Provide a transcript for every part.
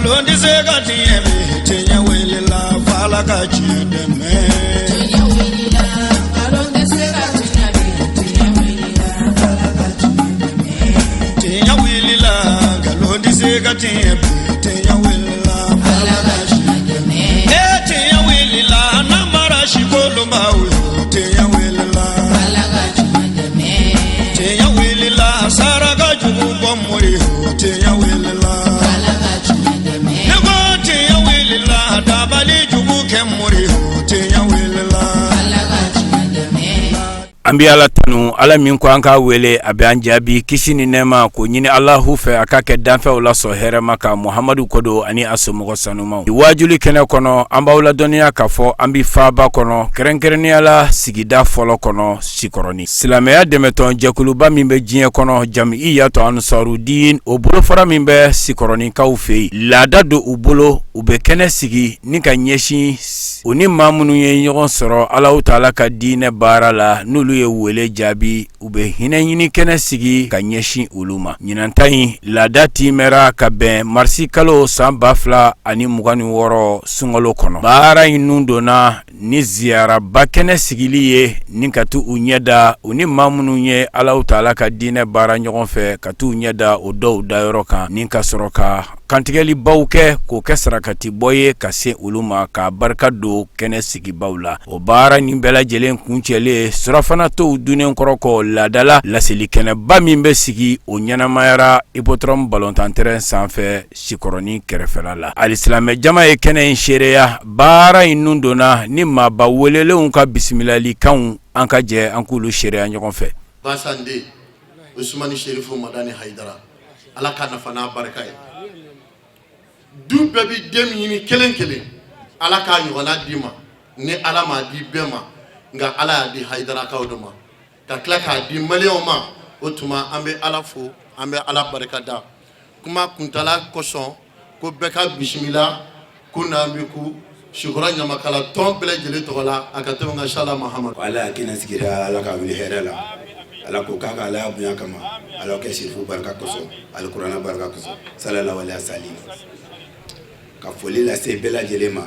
Nkalon tɛ se ka tiɲɛ bi, tiɲɛ wulila f'Ala ka tiɲɛ dɛmɛ. Tiɲɛ wulila, nkalon tɛ se ka tiɲɛ bi, tiɲɛ wulila, Ala ka tiɲɛ dɛmɛ. Tiɲɛ wulila, nkalon tɛ se ka tiɲɛ bi, tiɲɛ wulila Ala ka tiɲɛ dɛmɛ. E tiɲɛ wulila, namara sikolonbaw yo, tiɲɛ wulila. Ala ka tiɲɛ dɛmɛ. Tiɲɛ wulila, saraka jugu bɔ mori yo, tiɲɛ wulila. Ala ka tiɲɛ dɛmɛ. Ne ko tiɲɛ wulila, dabali jugu kɛ mori yo, tiɲɛ wulila. Ala ka tiɲɛ dɛmɛ. An bɛ Ala tanu, Ala min ko an k'a wele, a bɛ an jaabi. Kisi ni nɛɛma k'o ɲini Alahu fɛ, a k'a kɛ danfɛnw la sɔn hɛrɛma ka Muhamadu kodo ani a somɔgɔ sanumaw. Waajuli kɛnɛ kɔnɔ, an b'aw ladɔnniya k'a fɔ an bɛ faaba kɔnɔ, kɛrɛnkɛrɛnnenya la sigida fɔlɔ kɔnɔ, Sikɔrɔni. Silamɛya dɛmɛtɔn jɛkuluba min bɛ diɲɛ kɔnɔ, Jamiyatu Ansarudin, o bolofara min bɛ Sikɔrɔnikaw fɛ yen, laada don u bolo, u bɛ kɛnɛ sigi ni ka ɲɛsin u ni maa minnu ye ɲɔgɔn sɔrɔ Alahu taala ka diinɛ baara la, n'olu ye wele jaabi, u bɛ hinɛ ɲini kɛnɛ sigi ka ɲɛsin olu ma. Ɲinanta in laada timɛra ka bɛn marisi kalo san 2026 sunkalo kɔnɔ. Baara in nun donna ni ziyaraba kɛnɛ sigili ye ni ka taa u ɲɛ da u ni maa minnu ye Alahu taala ka diinɛ baara ɲɔgɔn fɛ, ka taa u ɲɛ da o dɔw dayɔrɔ kan, ni ka sɔrɔ ka kantigɛlibaw kɛ k'o kɛ sarakati bɔ ye ka se olu ma, ka barika don kɛnɛ sigibaw la. O baara nin bɛɛ lajɛlen kuncɛlen, surafana tow dunnen kɔrɔ kɔ, laadala laseli kɛnɛba min bɛ sigi, o ɲɛnamayara hippodrome balontan terrain sanfɛ, Sikɔrɔni kɛrɛfɛla la. Alisilamɛ jama ye kɛnɛ in seereya. Baara in nun donna ni maaba welelenw ka bisimilalikanw, an ka jɛ an k'olu seereya ɲɔgɔn fɛ. Basande Usumani Serifu Madani Hayidara, Ala ka nafa n'a barika ye. Du bɛɛ bɛ den min ɲini kelen kelen, Ala k'a ɲɔgɔnna d'i ma. Ni Ala m'a di bɛɛ ma, nka Ala y'a di Hayidarakaw de ma, ka tila k'a di maliyɛnw ma. O tuma an bɛ Ala fo, an bɛ Ala barika da. Kuma kuntala kosɔn, ko bɛɛ ka bisimila ko n'an bɛ ku Sikɔrɔ ɲamakala tɔn bɛɛ lajɛlen tɔgɔ la, a ka tɛmɛ ka sala Mahamadu. Ala y'a kɛnɛ sigira, Ala ka wuli hɛrɛ la. Ala ko k'a ka Ala bonya kama, Ala kɛ Serifu barika kosɔn, alikuranɛ barika kosɔn, salala waleya sali. Ka foli lase bɛɛ lajɛlen ma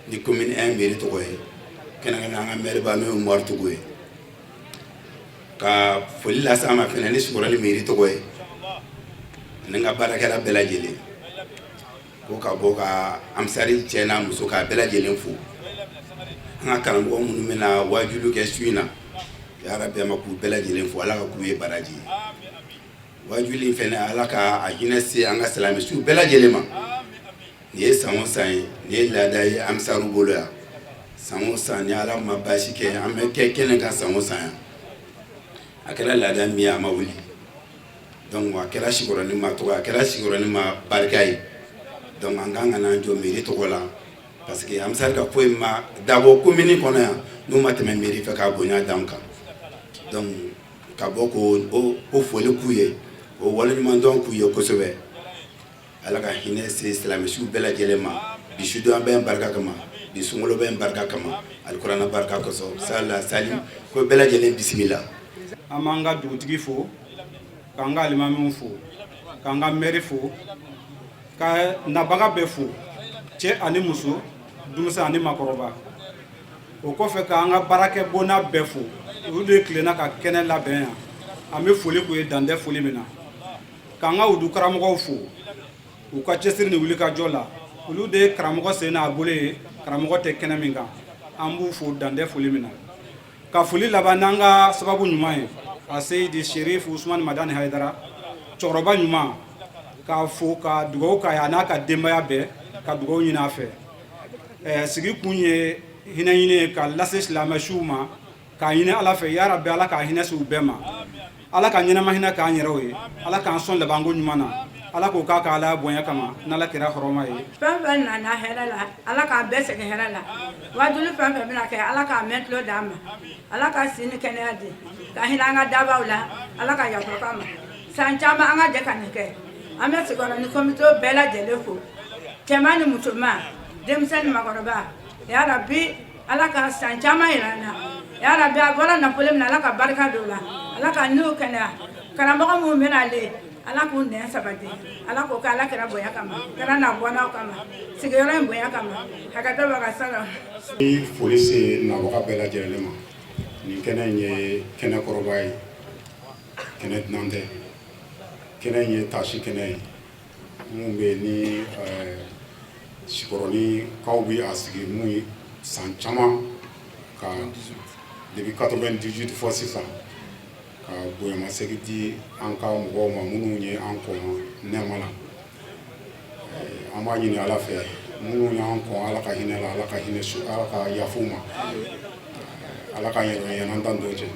ni commune 1 mairie tɔgɔ ye, kɛrɛnkɛrɛnnenya an ka maire ba, n'o ye Umaru Togo ye. Ka foli lase a ma fɛnɛ ni Sikɔrɔni mairie tɔgɔ ye, ani n ka baarakɛla bɛɛ lajɛlen, ko ka bɔ ka Ansari cɛ n'a muso k'a bɛɛ lajɛlen fo. An ka karamɔgɔ minnu bɛna waajuli kɛ su in na, yarabi a ma k'u bɛɛ lajɛlen fo. Ala ka k'u ye baraji ye. Waajuli in fɛnɛ, Ala ka a hinɛ se an ka silamɛ su bɛɛ lajɛlen ma. Nin ye san o san ye, nin ye laada ye Ansaru bolo yan. San o san, ni Ala ma baasi kɛ, an bɛ kɛ kɛnɛ kan san o san yan. A kɛra laada min ye, a ma wuli. Donc a kɛra Sikɔrɔni ma tɔgɔ, a kɛra Sikɔrɔni ma barika ye. Donc an kan ka n'an jɔ mairie tɔgɔ la, parce que Ansari ka foyi ma dabɔ commune kɔnɔ yan n'u ma tɛmɛ mairie fɛ k'a bonya d'an kan. Donc ka bɔ k'o o foli k'u ye, o waleɲumandɔn k'u ye kosɛbɛ. Ala ka hinɛ se silamɛsiw bɛɛ lajɛlen ma bi sudon bɛ barika kama, bi sunkalo bɛ barika kama, alikuranɛ barika kosɔn, sala sali ko bɛɛ lajɛlen bisimila. An b'an ka dugutigi fo, k'an ka alimamiw fo, k'an ka mɛri fo, ka nabaga bɛɛ fo, cɛ ani muso, denmisɛn ani makɔrɔba. O kɔfɛ, k'an ka baarakɛ bonda bɛɛ fo, olu de tilenna ka kɛnɛ labɛn yan. An bɛ foli k'u ye dantɛ foli min na. K'an ka wudu karamɔgɔw fo u ka cɛsiri ni wulikajɔ la, olu de ye karamɔgɔ sen n'a bolo ye karamɔgɔ tɛ kɛnɛ min kan. An b'u fo dantɛ foli min na. Ka foli laban n'an ka sababu ɲuman ye, a Seyidi Sherif Usumani Madani Hayidara, cɛkɔrɔba ɲuman, k'a fo ka dugawu k'a ye, a n'a ka denbaya bɛɛ, ka dugawu ɲini a fɛ. Sigi kun ye hinɛ ɲini ye ka lase silamɛsiw ma, k'a ɲini Ala fɛ, yarabi Ala k'a hinɛ se u bɛɛ ma. Ala ka ɲɛnama hinɛ k'an yɛrɛw ye. Ala k'an sɔn labanko ɲuman na. Ala k'o k'a ka Ala bonya kama, n'Ala kira hɔrɔma ye. Fɛn fɛn nana hɛrɛ la, Ala k'an bɛɛ segin hɛrɛ la. Wajuli fɛn fɛn bɛna kɛ, Ala k'a mɛn tulo d'an ma. Ala ka si ni kɛnɛya di, ka hinɛ an ka dabaw la. Ala ka yafa k'an ma. San caman an ka jɛ ka nin kɛ. An bɛ Sikɔrɔni komite bɛɛ lajɛlen fo, cɛman ni musoman, denmisɛn ni makɔrɔba. Yarabi Ala ka san caman yira an na. Yarabi a bɔra nafolo min na, Ala ka barika don o la. Ala ka n'u kɛnɛya. Karamɔgɔ minnu bɛna ale, Ala k'u nɛn sabati. Ala k'o kɛ Ala kira bonya kama, kira n'a bɔnnaw kama, sigiyɔrɔ in bonya kama. Hakɛto bɛ ka sala. Ni foli se nabaga bɛɛ lajɛlen ma, nin kɛnɛ in ye kɛnɛ kɔrɔba ye, kɛnɛ dunan tɛ. Kɛnɛ in ye taasi kɛnɛ ye mun bɛ yen ni Sikɔrɔnikaw bɛ a sigi mun ye san caman ka depuis 98 fɔ sisan, ka bonyamasegin di an ka mɔgɔw ma minnu ye an kɔn nɛɛma la. An b'a ɲini Ala fɛ, minnu y'an kɔn Ala ka hinɛ la, Ala ka hinɛ su, Ala ka yafa u ma, Ala ka yɛrɛ ɲɛna dan dɔ cɛ.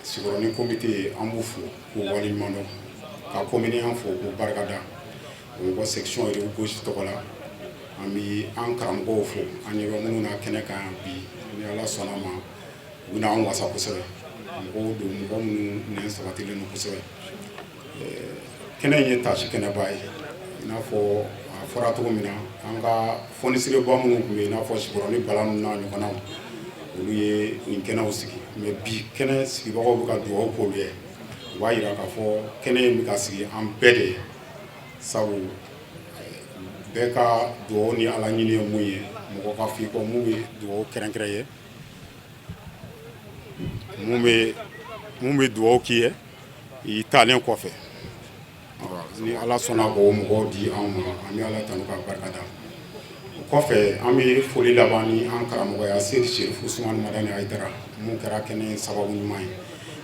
Sikɔrɔni komite, an b'u fo k'u waleɲuman dɔn, ka komini an fo k'u barika da. Bamakɔ section Rive Gauche tɔgɔ la, an bɛ an karamɔgɔw fo, an ɲɛ bɛ minnu na kɛnɛ kan bi. Ni Ala sɔnna ma, u bɛna an wasa kosɛbɛ. Mɔgɔw don, mɔgɔ minnu nɛn sabatilen don kosɛbɛ. Kɛnɛ in ye taasi kɛnɛba ye. I n'a fɔ a fɔra cogo min na, an ka fɔnisireba minnu tun bɛ yen, i n'a fɔ Sikɔrɔni Bala ninnu n'a ɲɔgɔnnaw, olu ye nin kɛnɛw sigi. Mais bi kɛnɛ sigibagaw bɛ ka dugawu k'olu ye. U b'a jira k'a fɔ kɛnɛ in bɛ ka sigi an bɛɛ de ye, sabu bɛɛ ka dugawu ni Ala ɲini ye mun ye, mɔgɔ ka f'i kɔ mun bɛ dugawu kɛrɛnkɛrɛn ye, mun bɛ dugawu k'i ye i taalen kɔfɛ. Ni Ala sɔnna k'o mɔgɔw di anw ma, an bɛ Ala tanu k'a barika da. O kɔfɛ, an bɛ foli laban ni an karamɔgɔya Seyidi Serifu Usumani Madani Hayidara, mun kɛra kɛnɛ sababu ɲuman ye,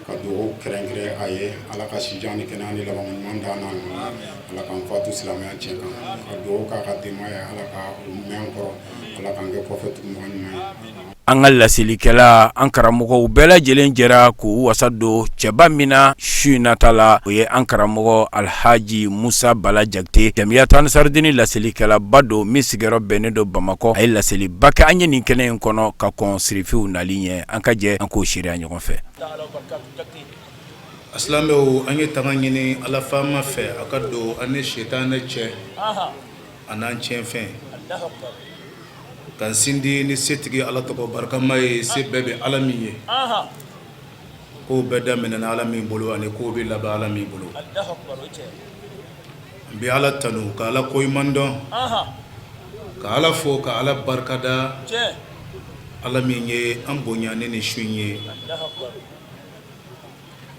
ka dugawu kɛrɛnkɛrɛn a ye. Ala ka sijan ni kɛnɛya ni laban ɲuman d'an n'a ma. Ala k'an fatu silamɛya tiɲɛ kan, ka dugawu k'a ka denbaya, Ala ka u mɛn an kɔrɔ, Ala k'an kɛ kɔfɛ tugubaga ɲuman ye. An ka laselikɛla, an karamɔgɔw bɛɛ lajɛlen jɛra k'u wasa don cɛba min na su in nata la, o ye an karamɔgɔ Alhaji Musa Bala Jakite, Jamiyatu Ansarudini laselikɛlaba don min sigiyɔrɔ bɛnnen don Bamakɔ. A ye laseliba kɛ an ye nin kɛnɛ in kɔnɔ ka kɔn sirifiw nali ɲɛ. An ka jɛ an k'o seereya ɲɔgɔn fɛ. Silamɛw, an ye tanga ɲini Ala faama fɛ, a ka don an ni sitanɛ cɛ a n'an tiɲɛfɛn, ka sindi ni setigi Ala tɔgɔ barikama ye, se bɛɛ bɛ Ala min ye, ko bɛɛ daminɛna Ala min bolo ani ko bɛ laban Ala min bolo. N bɛ Ala tanu, ka Ala koɲuman dɔn, ka Ala fo, ka Ala barikada, Ala min ye an bonya ni nin su in ye,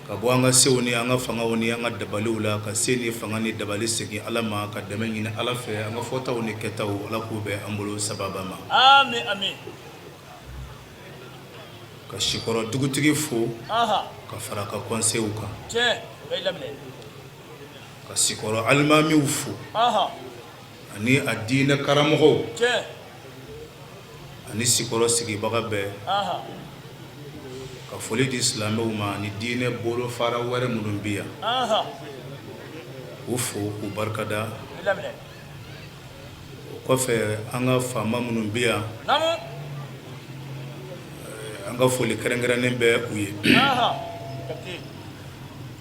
ka bɔ an ka sew ni an ka fangaw ni an ka dabaliw la, ka se ni fanga ni dabali segin Ala ma, ka dɛmɛ ɲini Ala fɛ an ka fɔtaw ni kɛtaw, Ala k'u bɛn an bolo sababa ma. Ka Sikɔrɔ dugutigi fo ka fara ka kɔnsew kan, ka Sikɔrɔ alimamiw fo ani a diinɛ karamɔgɔw ani Sikɔrɔ sigibaga bɛɛ, ka foli di silamɛw ma ani diinɛ bolofara wɛrɛ minnu bɛ yan, k'u fo k'u barikada. O kɔfɛ, an ka faama minnu bɛ yan, an ka foli kɛrɛnkɛrɛnnen bɛ u ye.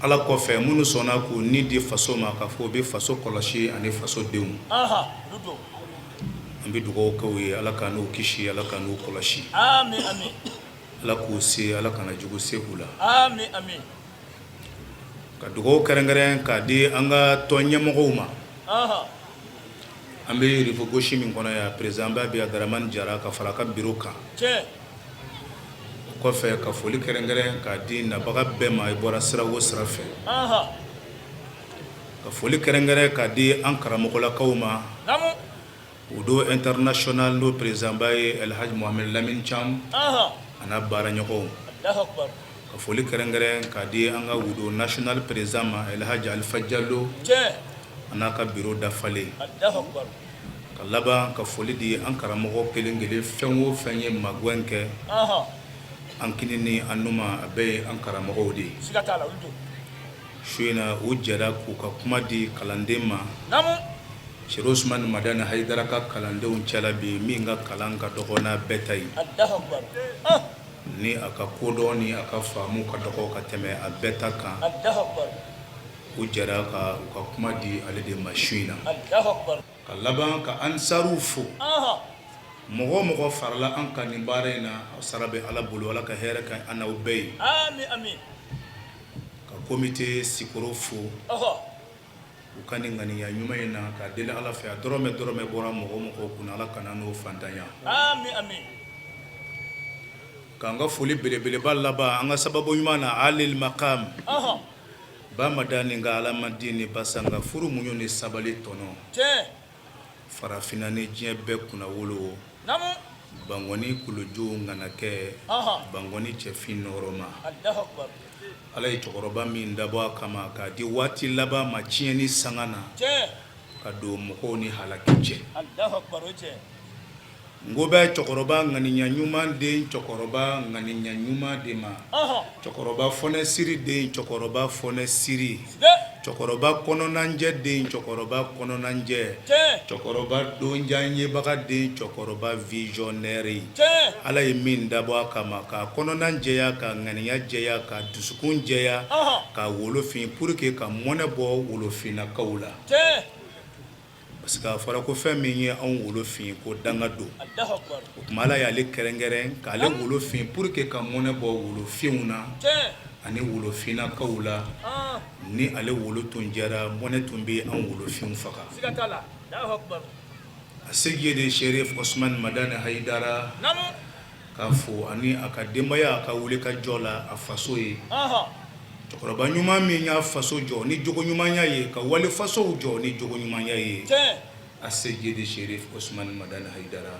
Ala kɔfɛ, minnu sɔnna k'u ni di faso ma, k'a fɔ u bɛ faso kɔlɔsi ani faso denw, an bɛ dugawu kɛ u ye, Ala ka n'u kisi, Ala ka n'u kɔlɔsi, Ala k'u se, Ala kana jugu se u la. Ka dugawu kɛrɛnkɛrɛn k'a di an ka tɔn ɲɛmɔgɔw ma. An bɛ Rive Gauche min kɔnɔ yan, président ba bɛ Daramani Jara ka fara a ka bureau kan. O kɔfɛ, ka foli kɛrɛnkɛrɛn k'a di nabaga bɛɛ ma, i bɔra sira o sira fɛ. Ka foli kɛrɛnkɛrɛn k'a di an karamɔgɔlakaw ma, Wudo International, n'o président ba ye Elhaji Mohamed Lamine Thiam a n'a baaraɲɔgɔnw. Ka foli kɛrɛnkɛrɛn k'a di an ka Wudo National président ma, Elhaji Alifa Jalo a n'a ka bureau dafalen. Ka laban ka foli di an karamɔgɔ kelen kelen, fɛn o fɛn ye magɛn kɛ an kini ni an numan, a bɛɛ ye an karamɔgɔw de ye. Su in na, u jɛra k'u ka kuma di kalanden ma, Serifu Usumani Madani Hayidara ka kalandenw cɛla bi, min ka kalan ka dɔgɔ n'a bɛɛ ta ye, ni a ka kodɔn ni a ka faamu ka dɔgɔ ka tɛmɛ a bɛɛ ta kan. U jɛra ka u ka kuma di ale de ma su in na. Ka laban ka ansaruw fo. Mɔgɔ o mɔgɔ farala an kan nin baara in na, aw sara bɛ Ala bolo. Ala ka hɛrɛ kɛ an n'aw bɛɛ ye. Ka Komite Sikoro fo u ka nin ŋaniya ɲuman in na k'a deli Ala fɛ a dɔrɔmɛ dɔrɔmɛ bɔra mɔgɔ o mɔgɔ kun Ala kana n'o fantanya k'an ka foli belebeleba laban an ka sababu ɲuman na alil makam ba Madani ka alamadini basanga furu muɲu ni sabali tɔnɔ farafinna ni diɲɛ bɛɛ kunnawolo Bankɔni kolojo ŋanakɛ Bankɔni cɛfin nɔɔrɔma Ala ye cɛkɔrɔba min dabɔ a kama k'a di waati laban ma tiɲɛni sanga na ka don mɔgɔw ni halaki cɛ N ko bɛ cɛkɔrɔba ŋaniya ɲuman den cɛkɔrɔba ŋaniya ɲuman de ma cɛkɔrɔba fɔnɛsiri den cɛkɔrɔba fɔnɛsiri cɛkɔrɔba kɔnɔnajɛ den cɛkɔrɔba kɔnɔnajɛ cɛkɔrɔba donjan yebaga den cɛkɔrɔba visionnaire Ala ye min dabɔ a kama k'a kɔnɔna jɛya ka ŋaniya jɛya ka dusukun jɛya ka wolofin pour que ka mɔnɛ bɔ wolofinnakaw la. Parce que a fɔra ko fɛn min ye anw wolo fin ko danga don o tuma Ala y'ale kɛrɛnkɛrɛn k'ale wolo fin pour que ka mɔnɛ bɔ wolofinw na ani wolofinnakaw la ni ale wolo tun jɛra mɔnɛ tun bɛ an wolofinw faga a Seyidi Serif Osumani Madani Hayidara k'a fo ani a ka denbaya a ka wuli ka jɔ la a faso ye cɛkɔrɔba ɲuman min y'a faso jɔ ni jogo ɲumanya ye ka wali fasow jɔ ni jogo ɲumanya ye a Seyidi Serif Osumani Madani Hayidara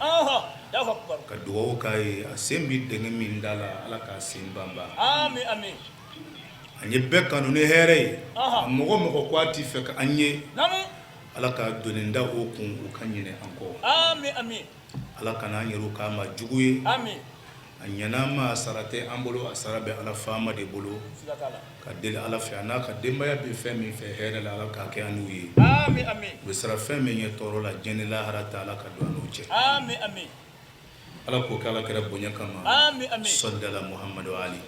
ka dugawu k'a ye a sen bɛ dingɛ min da la Ala k'a sen banba an ye bɛɛ kanu ni hɛrɛ ye a mɔgɔ o mɔgɔ ko a tɛ fɛ ka an ye Ala ka doni da o kun u ka ɲinɛ an kɔ Ala kana an yɛrɛ k'a ma jugu ye a ɲɛna an ma a sara tɛ an bolo a sara bɛ Ala faama de bolo ka deli Ala fɛ a n'a ka denbaya bɛ fɛn min fɛ hɛrɛ la Ala k'a kɛ an n'u ye u bɛ siran fɛn min ɲɛ tɔɔrɔ la diɲɛ ni lahara ta Ala ka don an n'u cɛ Ala k'o kɛ Ala kira bonya kama sɔli ala Muhamadu ali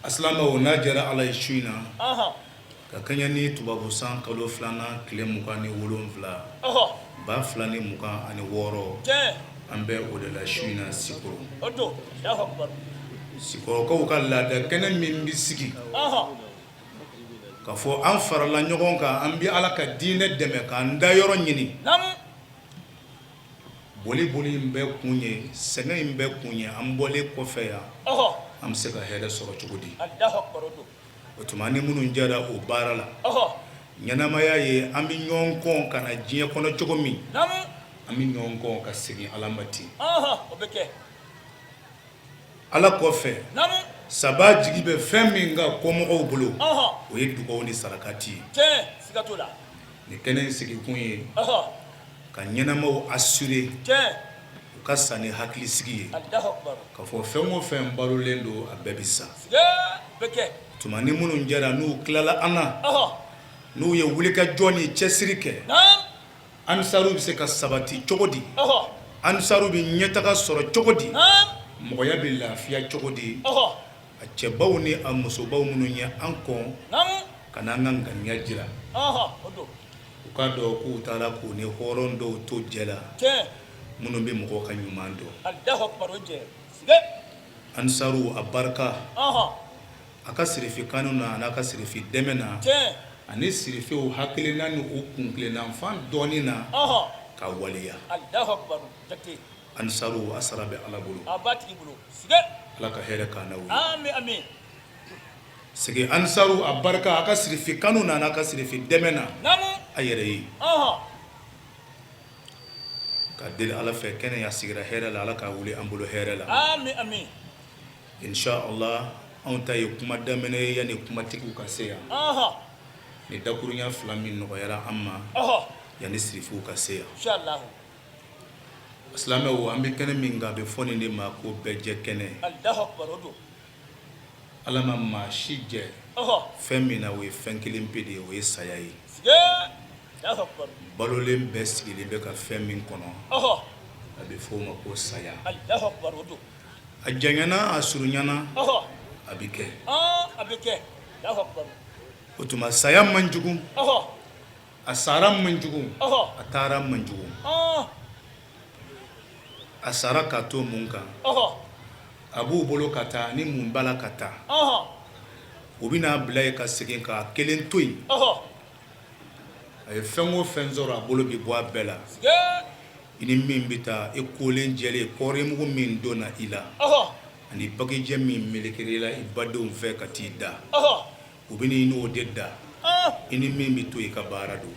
a silamɛw n'a diyara Ala ye su in na ka kɛɲɛ ni tubabu san kalo filanan tile 27 2026 an bɛ o de la su in na Sikoro Sikorokaw ka laada kɛnɛ min bɛ sigi k'a fɔ an farala ɲɔgɔn kan an bɛ Ala ka diinɛ dɛmɛ k'an dayɔrɔ ɲini boli boli in bɛɛ kun ye sɛgɛn in bɛɛ kun ye an bɔlen kɔfɛ yan an bɛ se ka hɛrɛ sɔrɔ cogo di o tuma ni minnu jɛra o baara la ɲɛnamaya ye an bɛ ɲɔgɔn kɔn ka na diɲɛ kɔnɔ cogo min an bɛ ɲɔgɔn kɔn ka segin Ala ma ten Ala kɔfɛ saba jigi bɛ fɛn min kan kɔmɔgɔw bolo o ye dugawu ni sarakati ye nin kɛnɛ in sigikun ye ka ɲɛnamaw assurer u ka sa ni hakilisigi ye k'a fɔ fɛn o fɛn balolen don a bɛɛ bɛ sa tuma ni minnu jɛra n'u tilala an na n'u ye wulikajɔ ni cɛsiri kɛ Ansaru bɛ se ka sabati cogo di ansaru bɛ ɲɛtaga sɔrɔ cogo di mɔgɔya bɛ lafiya cogo di a cɛbaw ni a musobaw minnu ye an kɔn ka n'an ka ŋaniya jira u k'a dɔn k'u taara k'u ni hɔrɔn dɔw to jɛ la minnu bɛ mɔgɔ ka ɲuman dɔn ansaru a barika a ka sirifi kanu na a n'a ka sirifi dɛmɛ na ani sirifew hakilina ni u kuntilenna fan dɔɔni na ka waleya ansaru a sara bɛ Ala bolo Ala ka hɛrɛ k'an n'aw ye sigi ansaru a barika a ka sirifi kanu na a n'a ka sirifi dɛmɛ na a yɛrɛ ye ka deli Ala fɛ kɛnɛ ya sigira hɛrɛ la Ala k'a wuli an bolo hɛrɛ la Inshallah anw ta ye kuma daminɛ ye yanni kumatigiw ka se yan ni dakurunya fila min nɔgɔyara an ma yanni sirifuw ka se yan silamɛw an bɛ kɛnɛ min kan a bɛ fɔ nin de ma ko bɛɛjɛ kɛnɛ Ala ma maa si jɛ fɛn min na o ye fɛn kelen pe de ye o ye saya ye balolen bɛɛ sigilen bɛ ka fɛn min kɔnɔ a bɛ fɔ o ma ko saya a janyana a surunyana a bɛ kɛ o tuma saya man jugu a sara man jugu a taara man jugu a sara ka to mun kan a b'u bolo ka taa ni mun b'a la ka taa U bɛna bila yen ka segin k'a kelen to yen. A ye fɛn o fɛn sɔrɔ, a bolo bɛ bɔ a bɛɛ la. I ni min bɛ taa, i kolen jɛlen, kɔɔrimugu min donna i la ani bagijɛ min melekera i la i badenw fɛ ka t'i da, u bɛ i n'o de da. I ni min bɛ to, i ka baara don.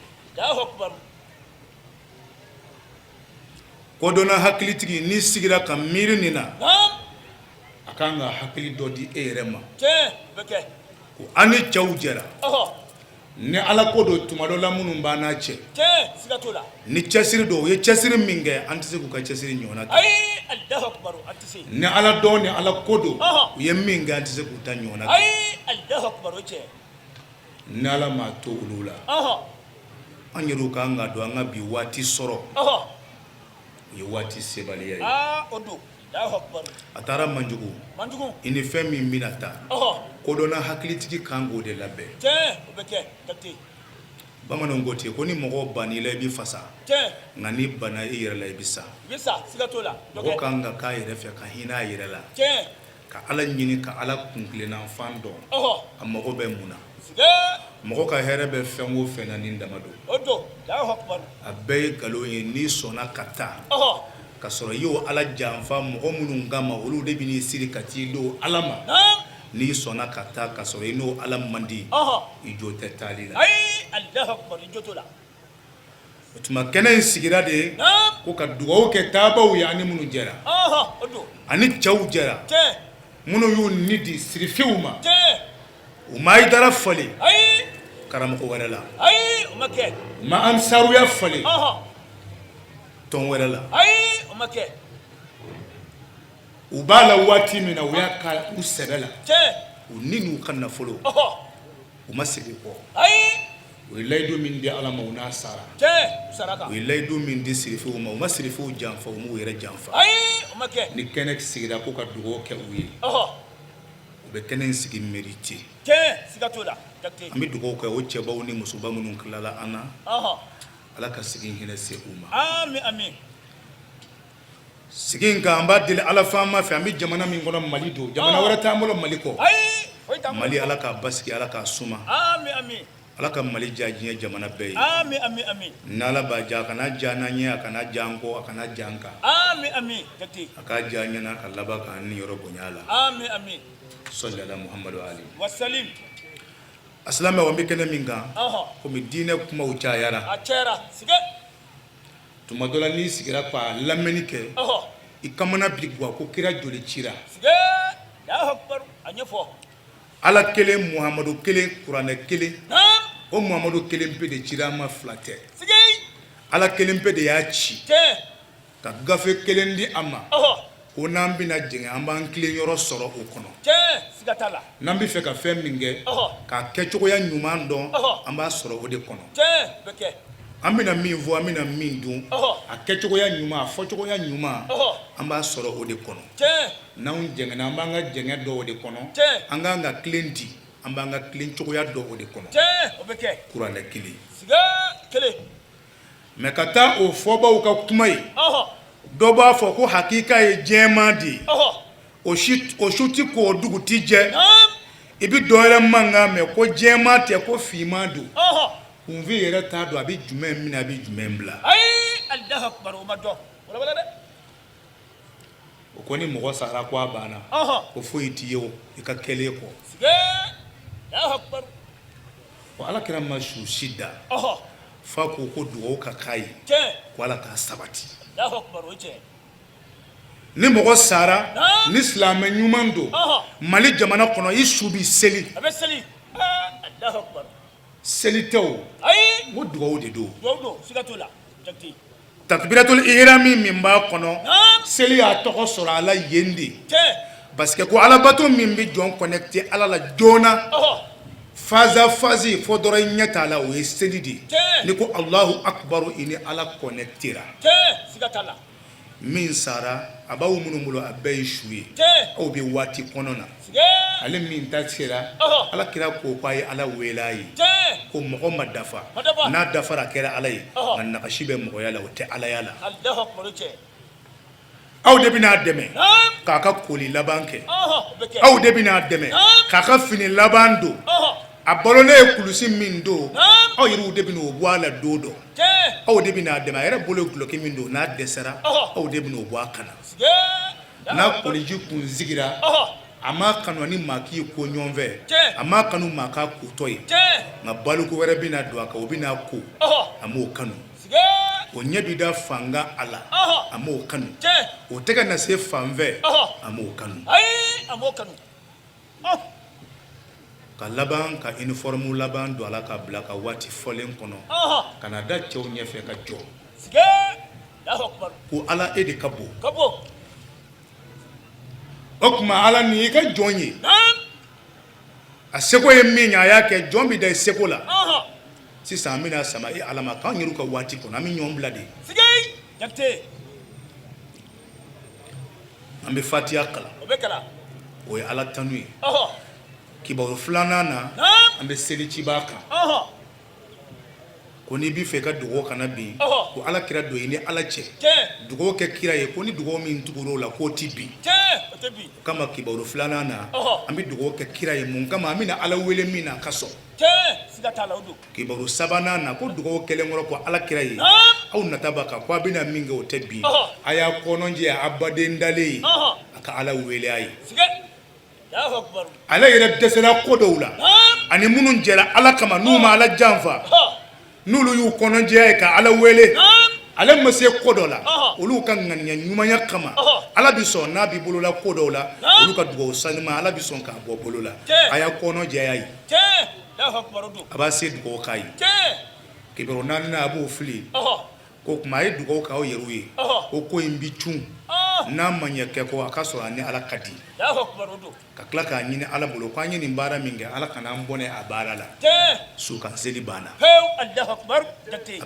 Kodɔnna hakilitigi, n'i sigira ka miiri nin na, a kan ka hakili dɔ di e yɛrɛ ma ko an ni cɛw jɛra ni Ala ko don. Tuma dɔ la, minnu b'an n'a cɛ ni cɛsiri don, u ye cɛsiri min kɛ, an tɛ se k'u ka cɛsiri ɲɔgɔnna kɛ. Ni Ala dɔn ni Ala ko don, u ye min kɛ, an tɛ se k'u ta ɲɔgɔnna kɛ. Ni Ala m'a to olu la, an yɛrɛw kan ka don an ka bi waati sɔrɔ, o ye waati sebaliya ye. A taara Manjugu, i ni fɛn min bɛna taa, kodɔnna hakilitigi kan k'o de labɛn. Bamananw ko ten ko ni mɔgɔ banna i la, i bɛ fasa, nka n'i banna i yɛrɛ la, i bɛ sa. Mɔgɔ kan ka k'a yɛrɛ fɛ, ka hinɛ a yɛrɛ la, ka Ala ɲini, ka Ala kuntilenna fan dɔn, a mago bɛ mun na. Mɔgɔ ka hɛrɛ bɛ fɛn o fɛn na, nin dama don. A bɛɛ ye nkalon ye. N'i sɔnna ka taa ka sɔrɔ i y'o Ala janfa mɔgɔ minnu kama, olu de bɛn'i siri ka t'i don Ala ma. N'i sɔnna ka taa ka sɔrɔ i n'o Ala man di, i jo tɛ taali la. O tuma kɛnɛ in sigira de ye ko ka dugawu kɛ taabaw ye, ani minnu jɛra, ani cɛw jɛra, minnu y'u ni di sirifiw ma. U ma Hayidara falen karamɔgɔ wɛrɛ la, u ma ansaruya falen tɔn wɛrɛ la. U b'a la waati min na, u y'a kɛ u sɛbɛ la, u ni n'u ka nafolo, u ma segin kɔ. U ye layidu min di Ala ma, u n'a sara. U ye layidu min di sirifiw ma, u ma sirifiw janfa, u m'u yɛrɛ janfa. Ni kɛnɛ sigira ko ka dugawu kɛ u ye, u bɛ kɛnɛ in sigi mérité. An bɛ dugawu kɛ o cɛbaw ni musoba minnu tilala an na, Ala ka sigi hinɛ se u ma. Sigi in kan, an b'a deli Ala faama fɛ. An bɛ jamana min kɔnɔ, Mali don, jamana wɛrɛ t'an bolo Mali kɔ. Mali, Ala k'a basigi, Ala k'a suma, Ala ka Mali diya diɲɛ jamana bɛɛ ye. Ni Ala b'a diya, a kana diya n'an ɲɛ, a kana diya an kɔ, a kana diya an kan, a k'a diya an ɲɛna ka laban k'an niyɔrɔ bonya a la. Sɔli ala Muhamadu ali. A silamɛw, an bɛ kɛnɛ min kan, komi diinɛ kumaw cayara, tuma dɔ la n'i sigira ka lamɛnni kɛ, i kamana bi gwan ko kira joli cira? Ala kelen, Muhamadu kelen, kuranɛ kelen. O Muhamadu kelen pe de cira an ma, fila tɛ. Ala kelen pe de y'a ci ka gafe kelen di a ma, ko n'an bɛna jɛngɛ, an b'an tilen yɔrɔ sɔrɔ o kɔnɔ. N'an bɛ fɛ ka fɛn min kɛ, k'a kɛcogoya ɲuman dɔn, an b'a sɔrɔ o de kɔnɔ. An bɛna min fɔ, an bɛna min dun, a kɛcogoya ɲuman, a fɔcogoya ɲuman, an b'a sɔrɔ o de kɔnɔ. N'anw jɛngɛnna, an b'an ka jɛngɛ dɔn o de kɔnɔ. An k'an ka tilen di, an b'an ka tilen cogoya dɔn o de kɔnɔ. Kuranɛ kelen. Mais ka taa o fɔbaw ka kuma ye, dɔ b'a fɔ ko hakika ye jɛman de ye, o su ti ko, o dugu ti jɛ. I bɛ dɔ wɛrɛ mankan mɛn ko jɛman tɛ, ko finman don. Kunfin yɛrɛ t'a dɔn a bɛ jumɛn minɛ, a bɛ jumɛn bila. O ko ni mɔgɔ sara ko a banna, ko foyi t'i ye o i ka kɛlen kɔ. Ko Ala kira ma su si da f'a ko ko dugawu ka k'a ye, ko Ala k'a sabati. Ni mɔgɔ sara, ni silamɛ ɲuman don, Mali jamana kɔnɔ, i su bɛ seli. Seli tɛ o, n ko dugawu de don. Takbiratul ihrami min b'a kɔnɔ, seli y'a tɔgɔ sɔrɔ a la yen de, parce que ko alabato min bɛ jɔn connecté Ala la joona, face à face, fo dɔrɔn i ɲɛ t'a la, o ye seli de ye. N'i ko Alahu akibaru, i ni Ala connecté ra. Min sara, a b'aw minnu bolo, a bɛɛ ye su ye, aw bɛ waati kɔnɔ na. Ale min ta sera, Ala kira ko k'a ye Ala wele a ye ko mɔgɔ ma dafa, n'a dafara a kɛra Ala ye, nka nagasi bɛ mɔgɔya la, o tɛ alaya la. Aw de bɛna a dɛmɛ k'a ka koli laban kɛ, aw de bɛna a dɛmɛ k'a ka fini laban don, a balolen ye kulusi min don, aw yɛrɛw de bɛna o bɔ a la don dɔ. Aw de bɛna a dɛmɛ, a yɛrɛ bolo dulɔki min don, n'a dɛsɛra, aw de bɛna o bɔ a kan na. N'a koliji kun sigira, a m'a kanu ni maa k'i ko ɲɔgɔn fɛ, a m'a kanu maa k'a kotɔ ye, nka baloko wɛrɛ bɛna don a kan, o bɛna ko, a m'o kanu. O ɲɛ bɛ da fanga a la, a m'o kanu. O tɛgɛ na se fan fɛ, a m'o kanu. Ka laban ka uniforme laban don a la ka bila ka waati fɔlen kɔnɔ ka na da cɛw ɲɛfɛ ka jɔ ko Ala e de ka bon. O tuma Ala nin y'i ka jɔn ye, a seko ye min ye a y'a kɛ. Jɔn bɛ da i seko la. Sisan an bɛna sama e Ala ma k'an yɛrɛw ka waati kɔnɔ, an bɛ ɲɔgɔn bila de. An bɛ fatiya kalan, o ye Ala tanu ye. Kibaru filanan na, an bɛ seli ciba kan ko n'i b'i fɛ i ka dugawu kana bin, ko Ala kira don i ni Ala cɛ, dugawu kɛ kira ye, ko ni dugawu min tugur'o la k'o tɛ bin. O kama kibaru filanan na, an bɛ dugawu kɛ kira ye. Mun kama? An bɛna Ala wele min na, a ka sɔn. Kibaru sabanan na, ko dugawu kɛlen kɔrɔ ko Ala kira ye, aw nata b'a kan ko a bɛna min kɛ o tɛ bin. A y'a kɔnɔjɛ a baden dalen ye, a ka Ala wele a ye. Ale yɛrɛ dɛsɛra ko dɔw la, ani minnu jɛra Ala kama, n'u ma Ala janfa, n'olu y'u kɔnɔjɛya ye ka Ala wele, ale ma se ko dɔ la, olu ka ŋaniya ɲumanya kama, Ala bɛ sɔn n'a bɛ bolo la ko dɔw la, olu ka dugawu sanuma, Ala bɛ sɔn k'a bɔ bolo la. A y'a kɔnɔjɛya ye, a b'a se dugawu k'a ye. Kibaru naaninan, a b'o fili ko tuma a ye dugawu k'aw yɛrɛw ye ko ko in bi cun, n'a ma ɲɛ kɛ ko a ka sɔrɔ a ni Ala ka di, ka tila k'a ɲini Ala bolo ko an ye nin baara min kɛ, Ala kana an bɔnɛ a baara la. Su kan seli banna. A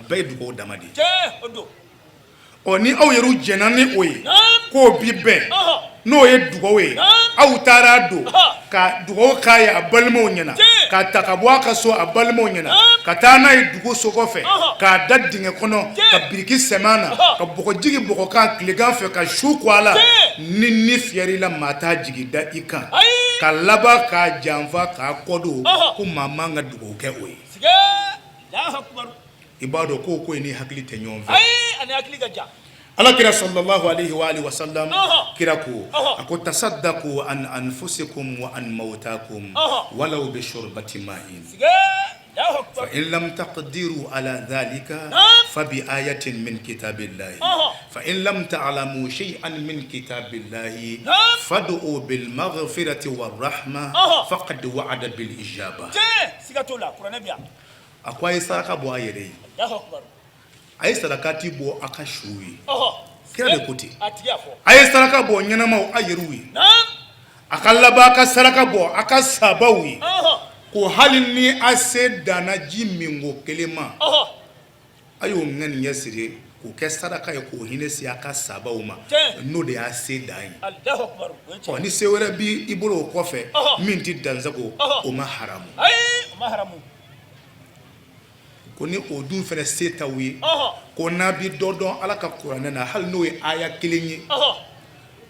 bɛɛ ye dugawu dama de ye. Ɔ, ni aw yɛrɛw jɛnna ni o ye k'o bi bɛn, n'o ye dugawu ye, aw taara don ka dugawu k'a ye a balimaw ɲɛna, k'a ta ka bɔ a ka so a balimaw ɲɛna, ka taa n'a ye dugu so kɔfɛ, k'a da dingɛ kɔnɔ, ka biriki sɛmɛ a na, ka bɔgɔ jigi bɔgɔ kan tilegan fɛ, ka su ko a la, ni ni fiyɛr'i la, maa t'a jigi da i kan, ka laban k'a janfa k'a kɔdon, ko maa man ka dugawu kɛ o ye. I b'a dɔn ko ko in ni hakili tɛ ɲɔgɔn fɛ. Ayi, ani hakili ka jan. Ala kira sallallahu alaihi wa alihi wasallam, kira ko, a ko tasaddaqu an anfusikum wa an mautakum walau bi shurbati ma'in, fa in lam taqdiru ala dhalika fa bi ayatin min kitabillahi, fa in lam ta'lamu shay'an min kitabillahi fad'u bil maghfirati war rahma faqad wa'ada bil ijaba. Siga t'o la, kuranɛ bɛ yan. A ko a ye saraka bɔ a yɛrɛ ye, a ye sarakati bɔ a ka suw ye. Kira de ko ten, a ye saraka bɔ ɲɛnamaw a yɛrɛw ye, a ka laban a ka saraka bɔ a ka sabaw ye, ko hali ni a se danna ji minko kelen ma, a y'o ŋaniya siri k'o kɛ saraka ye, k'o hinɛ se a ka sabaw ma, n'o de y'a se dan ye. Ɔ, ni se wɛrɛ b'i bolo o kɔfɛ min tɛ dansago, o ma haramu. Ko ni o dun fana se t'aw ye, ko n'a bi dɔ dɔn Ala ka kuranɛ na, hali n'o ye aya kelen ye,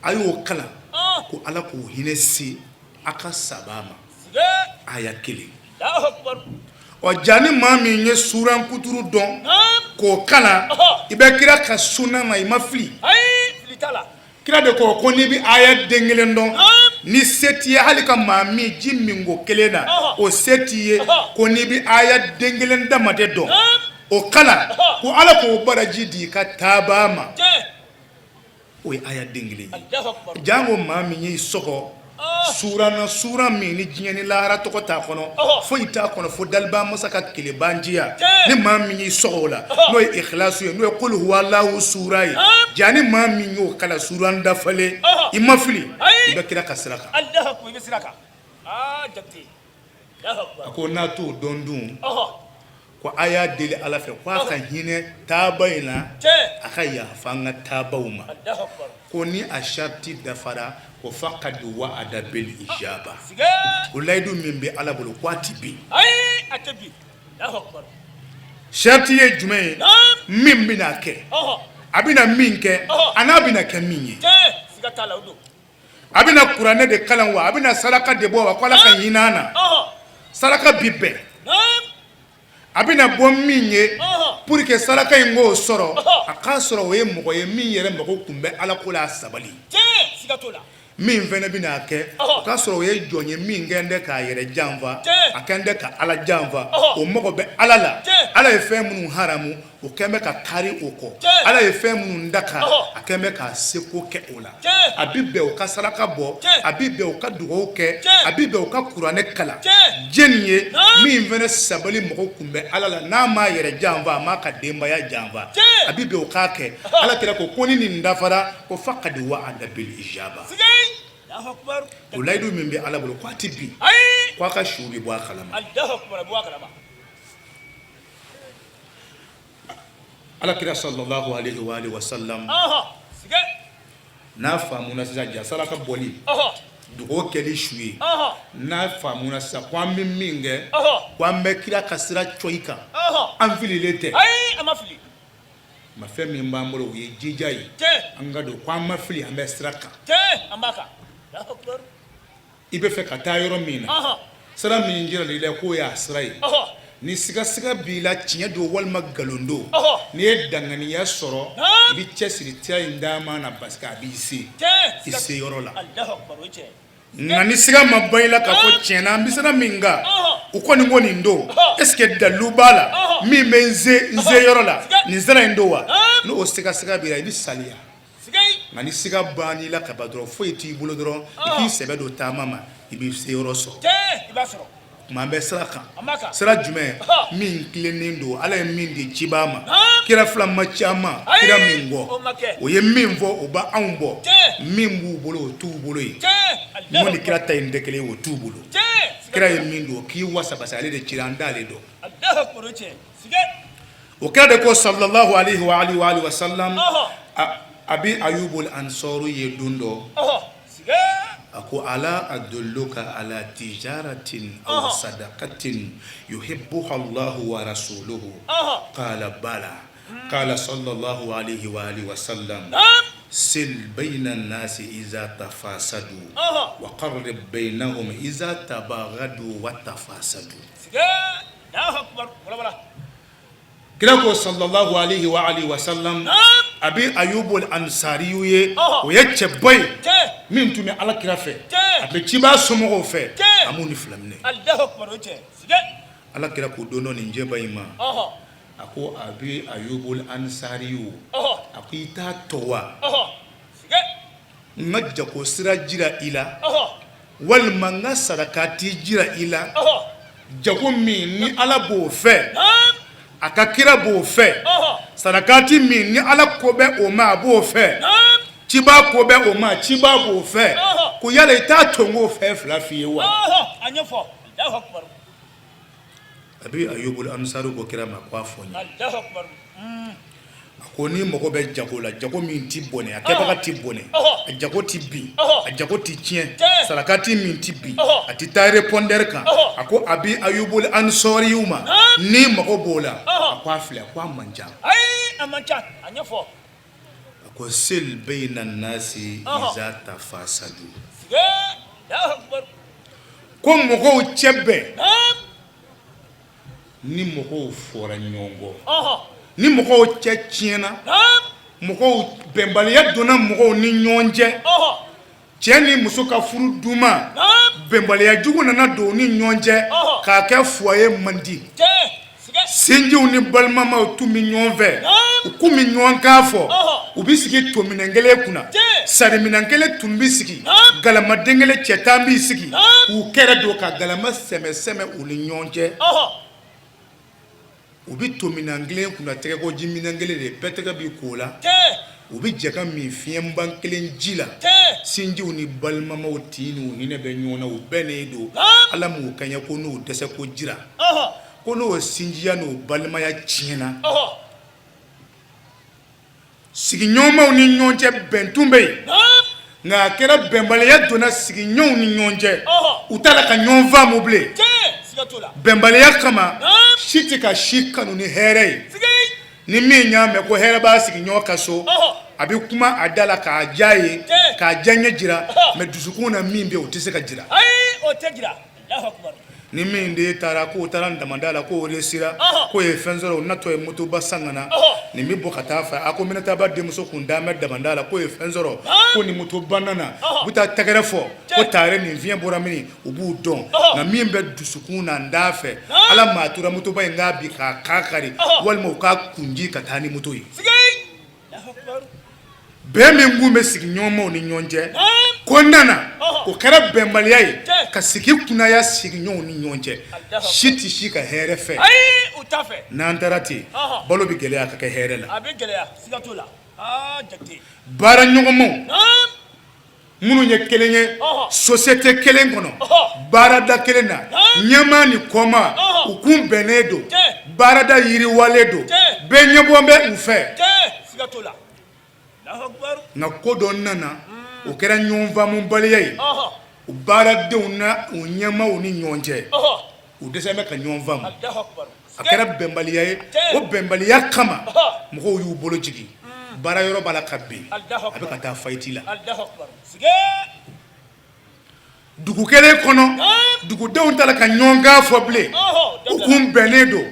a y'o kalan ko Ala k'o hinɛ se a ka saba ma, aya kelen. Ɔ, ja ni maa min ye suran kuturu dɔn k'o kalan, i bɛ kira ka sunna ma, i ma fili. Kira de ko ko n'i bɛ aya den kelen dɔn, ni se t'i ye hali ka maa min ji minko kelen na, o se t'i ye, ko n'i bɛ aya den kelen dama de dɔn, o kalan ko Ala k'o baraji di i ka taabaa ma, o ye aya den kelen ye. Janko maa min y'i sɔgɔ suran na, suran min ni diɲɛ ni lahara tɔgɔ t'a kɔnɔ, foyi t'a kɔnɔ fo daliba masa ka kelebanciya, ni maa min y'i sɔgɔ o la, n'o ye ikhlasu ye, n'o ye kul huwalahu sura ye, ja ni maa min y'o kalan suran dafalen, i ma fili, i bɛ kira ka sira kan. A ko n'a t'o dɔn dun, ko a y'a deli Ala fɛ ko a ka hinɛ taaba in na, a ka yafa an ka taabaw ma, ko ni a sariti dafara, ko faqad wa'ada bil ijaba, ko layidu min bɛ Ala bolo ko a tɛ bin. Sariti ye jumɛn ye? Min bɛna kɛ, A bɛna min kɛ a n'a bɛna kɛ min ye, a bɛna kuranɛ de kalan wa, a bɛna saraka de bɔ wa, ko Ala ka hinɛ an na, saraka bi bɛn, a bɛna bɔ min ye pour que saraka in k'o sɔrɔ, a k'a sɔrɔ o ye mɔgɔ ye min yɛrɛ mago tun bɛ Ala ko la, a sabali. Min fana bɛna a kɛ, o k'a sɔrɔ o ye jɔn ye min kɛn tɛ k'a yɛrɛ janfa, a kɛn tɛ ka Ala janfa, o mago bɛ Ala la. Ala ye fɛn minnu haramu, o kɛn bɛ ka kari o kɔ. Ala ye fɛn minnu daga, a kɛn bɛ k'a seko kɛ o la. A bɛ bɛn o ka saraka bɔ, a bɛ bɛn o ka dugawu kɛ, a bɛ bɛn o ka kuranɛ kalan. Jɛni ye min fana sabali mago tun bɛ Ala la, n'a m'a yɛrɛ janfa, a m'a ka denbaya janfa, a bɛ bɛn o k'a kɛ. Ala kira ko ni nin dafara, ko faqad wa'ada bil ijaba, o layidu min bɛ Ala bolo ko a tɛ bin, ko a ka su bɛ bɔ a kalama. Ala kira sallallahu alaihi wa alihi wa sallam n'a faamuna sisan ja saraka bɔli, dugawu kɛli su ye, n'a faamuna sisan ko an bɛ min kɛ, ko an bɛ kira ka sira cɔyi kan, an fililen tɛ. Ma fɛn min b'an bolo, o ye jija ye an ka don ko an ma fili, an bɛ sira kan. I bɛ fɛ ka taa yɔrɔ min na, sira min jirala i la k'o y'a sira ye, ni sigasiga b'i la tiɲɛ don walima nkalon don, n'i ye danganiya sɔrɔ, i bɛ cɛsiri sira in taama na parce que a b'i se i se yɔrɔ la. Nka ni siga ma ban i la k'a fɔ tiɲɛ na an bɛ sira min kan, u kɔni ko nin don, est ce que dalilu b'a la min bɛ n se n se yɔrɔ la, nin sira in don wa? N'o sigasiga b'i la, i bɛ saliya. Nka ni siga bann'i la ka ban dɔrɔn, foyi t'i bolo dɔrɔn, i k'i sɛbɛ don taama ma, i bɛ se yɔrɔ sɔrɔ. Tuma an bɛ sira kan, sira jumɛn min tilennen don, Ala ye min di cibaa ma, kira fila ma ci an ma kira min kɔ, o ye min fɔ, o bɛ anw bɔ, min b'u bolo o t'u bolo yen. N'o ni kira ta in tɛ kelen ye, o t'u bolo. Kira ye min don, k'i wasa, parce que ale de cira, an t'ale dɔn. O kira de ko sallallahu alaihi wa alihi wa sallam, Abi Ayubul Ansɔri ye don dɔ, a ko ala adulluka ala tijaratin aw sadaqatin yuhibbuha Allahu wa rasuluhu? Qala bala. Qala sallallahu alaihi wa alihi wa sallam, sil bayna nasi iza tafasadu wa qarrib bainahum iza tabaghadu wa tafasadu. Kira ko sallallahu alaihi wa alihi wa sallam Abi Ayubul Ansariyu ye, o ye cɛba ye min tun bɛ Ala kira fɛ, a bɛ cibaa somɔgɔw fɛ, a m'u ni fila minɛ. Ala kira ko don dɔ nin cɛba in ma, a ko Abi Ayubul Ansariyu, a ko i t'a to wa n ka jago sira jira i la, walima n ka sarakati jira i la, jago min ni Ala b'o fɛ, a ka kira b'o fɛ, sarakati min ni Ala ko bɛ o ma, a b'o fɛ, cibaa ko bɛ o ma, cibaa b'o fɛ, ko yala i t'a to n k'o fɛn fila f'i ye wa? Abi Ayubul Ansari ko kira ma ko a fɔ n ye. A ko n'i mago bɛ jago la, jago min tɛ bɔnɛ, a kɛbaga tɛ bɔnɛ, a jago tɛ bin, a jago tɛ tiɲɛ, sarakati min tɛ bin, a tɛ taa répondeur kan, a ko Abi Ayubul Ansariyu ma, n'i mago b'o la, a ko a filɛ, ko a man ca. A ko sil bayna nasi iza tafasadu, ko mɔgɔw cɛ bɛn ni mɔgɔw fɔra ɲɔgɔn kɔ, ni mɔgɔw cɛ tiɲɛna, mɔgɔw bɛnbaliya donna mɔgɔw ni ɲɔgɔn cɛ, cɛ ni muso ka furu duman, bɛnbaliya jugu nana don u ni ɲɔgɔn cɛ k'a kɛ foyer man di. Sinjiw ni balimamaw tun bɛ ɲɔgɔn fɛ, u tun bɛ ɲɔgɔn kan fɔ, u bɛ sigi tominɛn kelen kunna, sariminɛn kelen tun bɛ sigi, galamaden kelen cɛ 10 b'i sigi k'u kɛrɛ don ka galama sɛmɛ sɛmɛ u ni ɲɔgɔn cɛ. U bɛ tominɛn kelen kunna, tɛgɛkoji minɛn kelen de bɛɛ tɛgɛ b'i ko la, u bɛ jɛ ka min fiɲɛba kelen ji la. Sinjiw ni balimamaw tin n'u hinɛ bɛ ɲɔgɔn na, u bɛnnen don. Ala m'u kɛɲɛ ko n'u dɛsɛ ko jira ko n'o sinjiya n'o balimaya tiɲɛna, sigiɲɔgɔnmaw ni ɲɔgɔn cɛ bɛn tun bɛ yen, nka a kɛra bɛnbaliya donna sigiɲɔgɔnw ni ɲɔgɔn cɛ, u t'a la ka ɲɔgɔn faamu bilen. Bɛnbaliya kama, si tɛ ka si kanu ni hɛrɛ ye. Ni min y'a mɛn ko hɛrɛ b'a sigiɲɔgɔn ka so, a bɛ kuma a da la k'a diya ye, k'a diyaɲɛ jira, mais dusukun na min bɛ o tɛ se ka jira. Ayi, o tɛ jira. Alahu akubar. Ni min den taara k'o taara damanda la, k'o réussira, k'o ye fɛn sɔrɔ, o natɔ ye motoba san ka na, nin bɛ bɔ ka taa fɛ a ko minɛtaba denmuso kun dalen bɛ damanda la, k'o ye fɛn sɔrɔ, ko ni motoba nana, u bɛ taa tɛgɛrɛ fɔ ko taare nin fiɲɛ bɔra min, u b'u dɔn. Nka min bɛ dusukun na, n t'a fɛ ala maa tora motoba in k'a bin k'a kan kari, walima u k'a kunji ka taa ni moto ye. Bɛn min kun bɛ sigiɲɔgɔnmaw ni ɲɔgɔn cɛ ko nana, o kɛra bɛnbaliya ye ka sigi kunnaya sigiɲɔgɔnw ni ɲɔgɔn cɛ. Si tɛ si ka hɛrɛ fɛ. N'an taara ten, balo bɛ gɛlɛya ka kɛ hɛrɛ la. Baara ɲɔgɔnmaw minnu ye kelen ye société kelen kɔnɔ, baarada kelen na, ɲɛmaa ni kɔmaa, u kun bɛnnen don, baarada yiriwalen don, bɛɛ ɲɛbɔ bɛ u fɛ. Nka ko dɔ nana, o kɛra ɲɔgɔn faamubaliya ye u baaradenw na u ɲɛmaaw ni ɲɔgɔn cɛ. U dɛsɛ bɛ ka ɲɔgɔn faamu, a kɛra bɛnbaliya ye. O bɛnbaliya kama, mɔgɔw y'u bolo jigin, baara yɔrɔ b'a la ka bin, a bɛ ka taa faillite la. Dugu kelen kɔnɔ, dugudenw t'a la ka ɲɔgɔn kan fɔ bilen. U kun bɛnnen don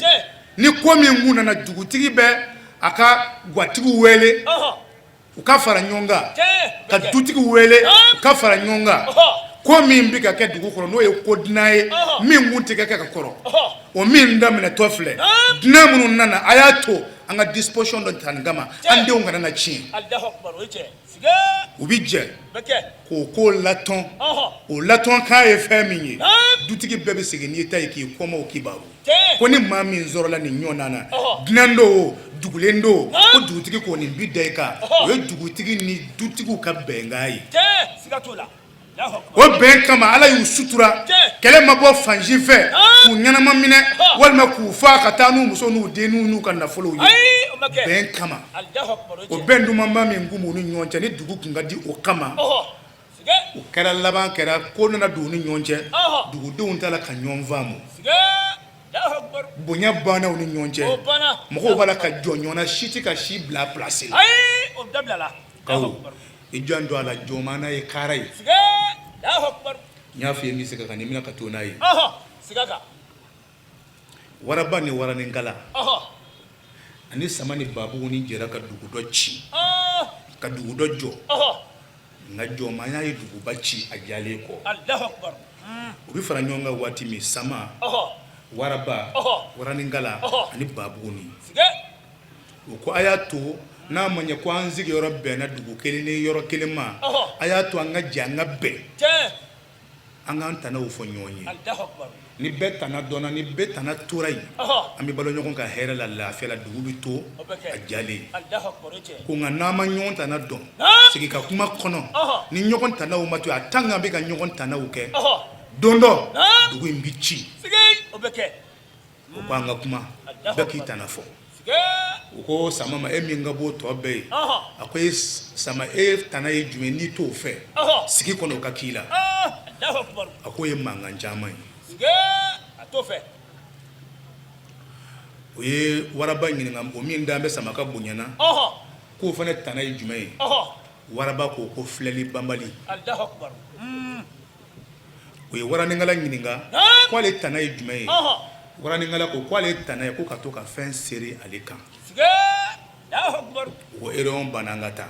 ni ko min kun nana, dugutigi bɛ a ka gwatigiw wele, u ka fara ɲɔgɔn kan, ka dutigiw wele, u ka fara ɲɔgɔn kan. Ko min bɛ ka kɛ dugu kɔnɔ, n'o ye ko dunan ye min kun tɛ ka kɛ ka kɔrɔ, o min daminɛtɔ filɛ, dunan minnu nana, a y'a to an ka disposition dɔ ta nin kama, an denw kana na tiɲɛ. U bɛ jɛ k'o ko latɔn. O latɔn kan ye fɛn min ye, dutigi bɛɛ bɛ segin n'i ta ye k'i kɔmaw kibaru ko ni maa min sɔrɔla nin ɲɔgɔn na, dunan don o, dugulen don, ko dugutigi ko nin bi da i kan. O ye dugutigi ni dutigiw ka bɛnkan ye. O bɛn kama, Ala y'u sutura, kɛlɛ ma bɔ fan si fɛ k'u ɲɛnama minɛ walima k'u faa ka taa n'u muso n'u den n'u ka nafolow ye. Bɛn kama, o bɛn dumanba min kun b'u ni ɲɔgɔn cɛ ni dugu kun ka di, o kama o kɛra laban kɛra ko nana don u ni ɲɔgɔn cɛ. Dugudenw t'a la ka ɲɔgɔn faamu, bonya banna u ni ɲɔgɔn cɛ, mɔgɔw b'a la ka jɔ ɲɔgɔn na, si tɛ ka si bila place la. I janto a la, jɔnmaana ye kara ye. N y'a f'i ye, n bɛ segin a kan, ni n bɛna ka to n'a ye. Waraba ni waraninkala ani sama ni babuguni jɛra ka dugu dɔ ci, ka dugu dɔ jɔ. Nka jɔnmaya ye duguba ci a jalen kɔ. U bɛ fara ɲɔgɔn kan waati min, sama, waraba, waraninkala ani babuguni, u ko a y'a to, n'a ma ɲɛ ko an sigiyɔrɔ bɛnna dugu kelen ni yɔrɔ kelen ma, a y'a to an ka jɛ, an ka bɛn, an k'an tanaw fɔ ɲɔgɔn ye. Ni bɛɛ tana dɔnna, ni bɛɛ tana tora yen, an bɛ balo ɲɔgɔn ka hɛrɛ la, lafiya la, dugu bɛ to a jalen. Ko nka n'an ma ɲɔgɔn tana dɔn, sigi ka kuma kɔnɔ, ni ɲɔgɔn tanaw ma to, a tan an bɛ ka ɲɔgɔn tanaw kɛ, don dɔ dugu in bɛ ci. U ko an ka kuma, bɛɛ k'i tana fɔ. U ko sama ma, e min ka bon tɔ bɛɛ ye, a ko e sama, e tana ye jumɛn n'i t'o fɛ sigi kɔnɔ o ka k'i la? A k'o ye mankan caman ye. U ye waraba ɲininka, o min dan bɛ sama ka bonya na, k'o fana tana ye jumɛn ye? Waraba ko filɛli banbali. U ye waraninkala ɲininka k'ale tana ye jumɛn ye? Waraninkala ko k'ale tana ye ko ka to ka fɛn seri ale kan. U ko réunion banna, an ka taa.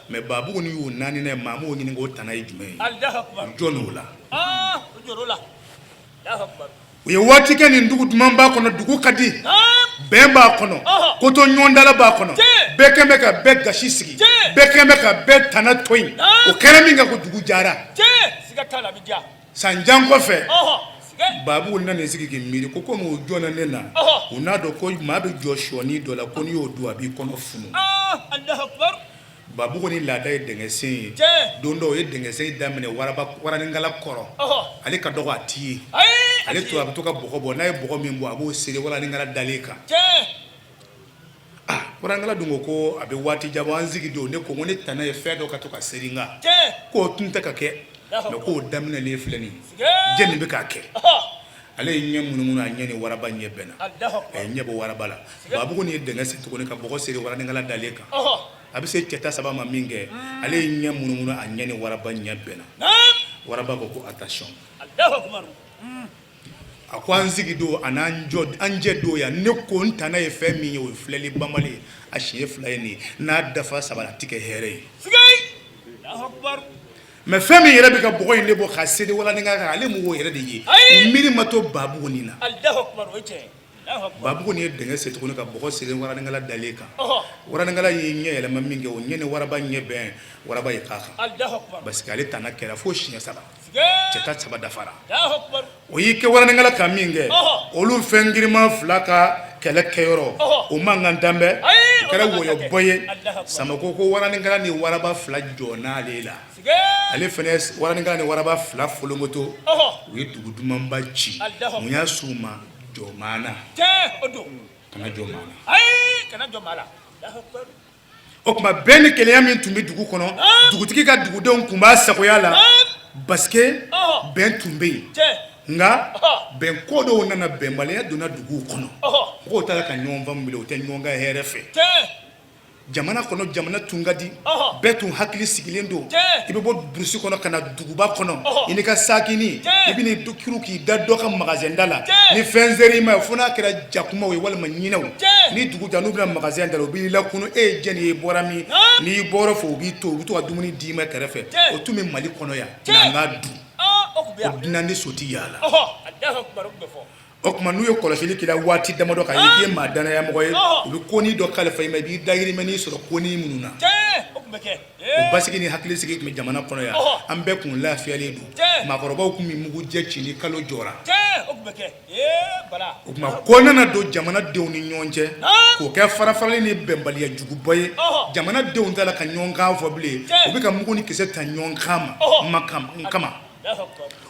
Mais babuguni y'u naani ye, maa m'o ɲininka o tana ye jumɛn ye. Jɔn o la? U ye waati kɛ nin dugu dumanba kɔnɔ, dugu ka di, bɛn b'a kɔnɔ, koto ɲɔgɔndala b'a kɔnɔ, bɛɛ kɛn bɛ ka bɛɛ gasi sigi, bɛɛ kɛn bɛ ka bɛɛ tana to yen. O kɛra min kɛ, ko dugu jara. San jan kɔfɛ, babu nana sigi k'i miiri ko komi u jɔnna ne na, u n'a dɔn ko maa bɛ jɔ sɔnin dɔ la, ko n'i y'o dun a b'i kɔnɔ funu. Babuguni laada ye dingɛsen ye. Don dɔ, o ye dingɛsen daminɛ waraninkala kɔrɔ. Ale ka dɔgɔ, a t'i ye. Ale to a bɛ to ka bɔgɔ bɔ. N'a ye bɔgɔ min bɔ, a b'o seri waraninkala dalen kan. Waraninkala dun ko a bɛ waati jan bɔ, an sigi don, ne ko ne tana ye fɛn dɔ ka to ka seri n kan, k'o tun tɛ ka kɛ, mais k'o daminɛlen filɛ nin ye, jɛnni bɛ k'a kɛ. Ale ye ɲɛ munumunu, a ɲɛ ni waraba ɲɛ bɛnna, a ye ɲɛ bɔ waraba la. Babuguni ye dingɛ sen tuguni ka bɔgɔ seri waraninkala dalen kan. A bɛ se cɛ ta saba ma min kɛ, ale ye ɲɛ munumunu, a ɲɛ ni waraba ɲɛ bɛnna. Waraba ko ko attention, a ko an sigi don a n'an jɔ, an jɛ don yan. Ne ko n tana ye fɛn min ye, o ye filɛli banbali ye. A siɲɛ fila ye nin ye, n'a dafa saba la, a tɛ kɛ hɛrɛ ye. Mais fɛn min yɛrɛ bɛ ka bɔgɔ in de bɔ ka seri waraninka kan, ale m'o yɛrɛ de ye, miiri ma to Babuguni na. Babuguni ye dingɛ sen tuguni ka bɔgɔ seri waraninkala dalen kan. Waraninkala y'i ɲɛ yɛlɛma min kɛ, o ɲɛ ni waraba ɲɛ bɛn, waraba ye k'a kan, parce que ale tana kɛra fo siɲɛ saba, cɛ ta saba dafara. O y'i kɛ waraninkala kan min kɛ, olu fɛn girinman fila ka kɛlɛ kɛyɔrɔ, o mankan danbɛ, o kɛra wɔyɔbɔ ye. Sama ko ko waraninkala ni waraba fila jɔ n'ale la, ale fana waraninkala ni waraba fila folonkoto, u ye dugu dumanba ci. Mun y'a s'u ma? Jɔ maa na, kana jɔ maa na. O tuma bɛn ni kelenya min tun bɛ dugu kɔnɔ, dugutigi ka dugudenw tun b'a sagoya la, parce que bɛn tun bɛ yen. Nka bɛn ko dɔw nana, bɛnbaliya donna duguw kɔnɔ, mɔgɔw taara ka ɲɔgɔn faamu bilen, u tɛ ɲɔgɔn ka hɛrɛ fɛ. Jamana kɔnɔ, jamana tun ka di, bɛɛ tun hakili sigilen don. I bɛ bɔ burusi kɔnɔ ka na duguba kɔnɔ, i n'i ka sakini, i bɛ n'i kuru k'i da dɔ ka magasin da la. Ni fɛn ser'i ma, fo n'a kɛra jakumaw ye walima ɲinɛw, ni dugu jɛra, n'u bɛna magasin da la, u b'i lakunu: e ye jɛni ye, i bɔra min? N'i bɔra fɔ, u b'i to, u bɛ to ka dumuni d'i ma kɛrɛfɛ. O tun bɛ Mali kɔnɔ yan, n'an ka du ko dunan ni so tɛ yaala. O tuma n'u ye kɔlɔsili k'i la waati damadɔ, k'a ye k'i ye maa dannayamɔgɔ ye, u bɛ konin dɔ kalifa i ma, i b'i dahirimɛnin sɔrɔ konin minnu na. O basigi ni hakilisigi tun bɛ jamana kɔnɔ yan, an bɛɛ tun lafiyalen don. Maakɔrɔbaw tun bɛ mugujɛ ci ni kalo jɔra. O tuma ko nana don jamanadenw ni ɲɔgɔn cɛ k'o kɛ farafarali ni bɛnbaliya juguba ye. Jamanadenw t'a la ka ɲɔgɔn kan fɔ bilen, u bɛ ka mugu ni kisɛ ta ɲɔgɔn kan kama.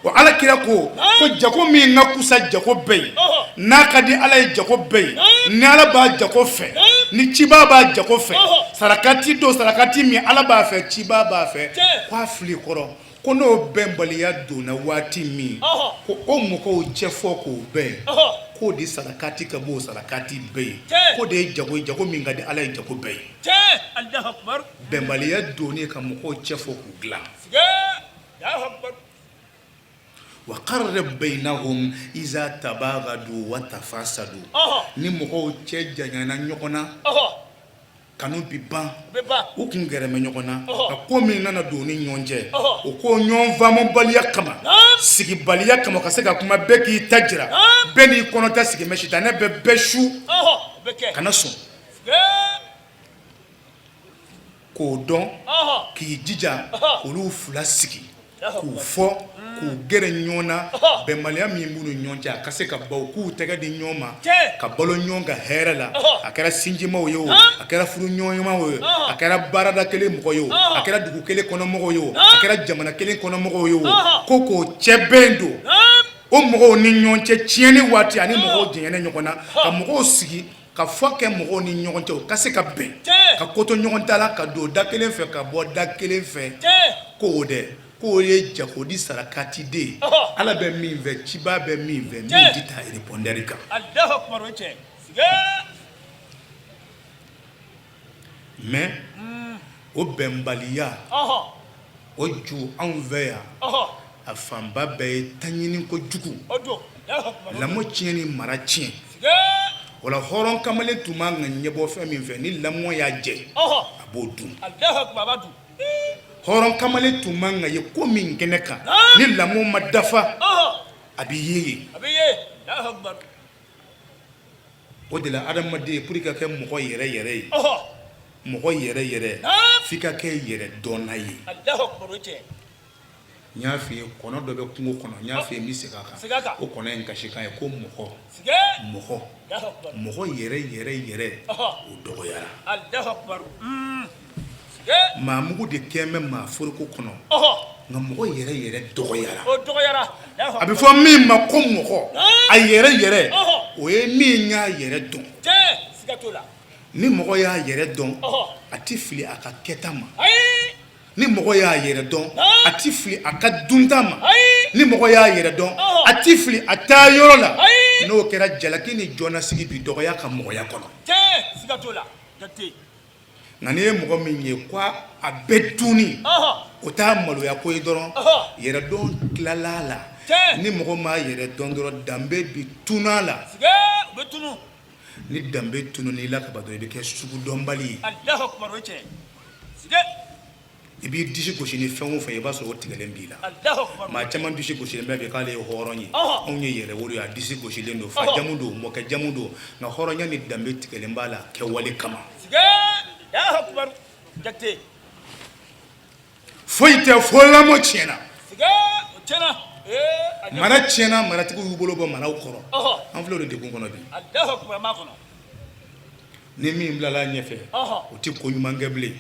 O Ala kira ko ko jago min ka kusa jago bɛɛ ye, n'a ka di Ala ye jago bɛɛ ye, ni Ala b'a jago fɛ, ni cibaa b'a jago fɛ, sarakati don, sarakati min Ala b'a fɛ, cibaa b'a fɛ, k'a fili kɔrɔ ko n'o bɛnbaliya donna waati min, ko o mɔgɔw cɛ fɔ k'o bɛn, k'o de sarakati ka bon sarakati bɛɛ ye, k'o de ye jago ye, jago min ka di Ala ye jago bɛɛ ye. Bɛnbaliya donnen ka mɔgɔw cɛ fɔ k'u dilan. Wa qarib bainahum iza tabagadu wa tafasadu, ni mɔgɔw cɛ janyana ɲɔgɔn na, kanu bi ban, u kun gɛrɛmɛ ɲɔgɔn na, ka ko min nana don ni ɲɔgɔn cɛ, o ko ɲɔgɔn faamubaliya kama, sigibaliya kama, ka se ka kuma, bɛɛ k'i ta jira, bɛɛ n'i kɔnɔta sigi, mɛ sitanɛ bɛ bɛɛ su. Kana sɔn k'o dɔn, k'i jija k'olu fila sigi, k'u fɔ, k'u gɛrɛ ɲɔgɔn na. Bɛnbaliya min b'u ni ɲɔgɔn cɛ, a ka se ka ban, u k'u tɛgɛ di ɲɔgɔn ma ka balo ɲɔgɔn kan hɛrɛ la. A kɛra sinjimaw ye o, a kɛra furuɲɔgɔnmaw ye, a kɛra baarada kelen mɔgɔ ye o, a kɛra dugu kelen kɔnɔmɔgɔw ye o, a kɛra jamana kelen kɔnɔmɔgɔw ye o, ko k'o cɛ bɛn don o mɔgɔw ni ɲɔgɔn cɛ. Tiɲɛni waati ani mɔgɔw janyana ɲɔgɔn na, ka mɔgɔw sigi ka fɔ kɛ mɔgɔw ni ɲɔgɔn cɛ, u ka se ka bɛn, ka ko to ɲɔgɔn ta la, ka don da kelen fɛ, ka bɔ da kelen fɛ, k'o dɛ, k'o ye jago di sarakati de ye, Ala bɛ min fɛ, cibaa bɛ min fɛ, min tɛ taa répondeur kan. Mais o bɛnbaliya o ju anw fɛ yan, a fanba bɛɛ ye taɲini ko jugu, lamɔ tiɲɛ ni mara tiɲɛ. O la hɔrɔn kamalen tun man ka ɲɛbɔ fɛn min fɛ, ni lamɔ y'a jɛ, a b'o dun. Hɔrɔn kamalen tun man ka ye ko min kɛnɛ kan, ni lamɔ ma dafa, a bɛ ye yen. O de la adamaden, pour que ka kɛ mɔgɔ yɛrɛ yɛrɛ ye, mɔgɔ yɛrɛ yɛrɛ, f'i ka kɛ yɛrɛ dɔnna ye. N y'a f'i ye, kɔnɔ dɔ bɛ kungo kɔnɔ, n y'a f'i ye, n bɛ segin a kan, o kɔnɔ in kasikan ye ko mɔgɔ mɔgɔ mɔgɔ yɛrɛ yɛrɛ yɛrɛ, o dɔgɔyara. Maa mugu de kɛn bɛ maa foroko kɔnɔ, nka mɔgɔ yɛrɛ yɛrɛ dɔgɔyara. A bɛ fɔ min ma ko mɔgɔ a yɛrɛ yɛrɛ, o ye min y'a yɛrɛ dɔn. Ni mɔgɔ y'a yɛrɛ dɔn, a tɛ fili a ka kɛta ma. Ni mɔgɔ y'a yɛrɛ dɔn, a tɛ fili a ka dunta ma. Ni mɔgɔ y'a yɛrɛ dɔn, A ti fili a taa yɔrɔ la. N'o kɛra, jalaki ni jɔnnasigi bi dɔgɔya ka mɔgɔya kɔnɔ. Nka n'i ye mɔgɔ min ye ko a bɛ dunni, o t'a maloya ko ye dɔrɔn, yɛrɛdɔn tilala a la. Ni mɔgɔ m'a yɛrɛ dɔn dɔrɔn, danbe bi tunun a la. Ni danbe tununna i la ka ban dɔrɔn, i bɛ kɛ sugudɔnbali ye. I b'i disi gosi ni fɛn o fɛn, i b'a sɔrɔ o tigɛlen b'i la. Maa caman disi gosilen bɛ bi k'ale ye hɔrɔn ye. Anw ye yɛrɛwolo ye, a disi gosilen don, fa jamu don, mɔkɛ jamu don, nka hɔrɔnya ni danbe tigɛlen b'a la kɛwale kama. Foyi tɛ fo lamɔ tiɲɛna, mara tiɲɛna, maratigiw y'u bolo bɔ maraw kɔrɔ. An filɛ o de degun kɔnɔ bi. Ni min bilala ɲɛfɛ, o tɛ ko ɲuman kɛ bilen.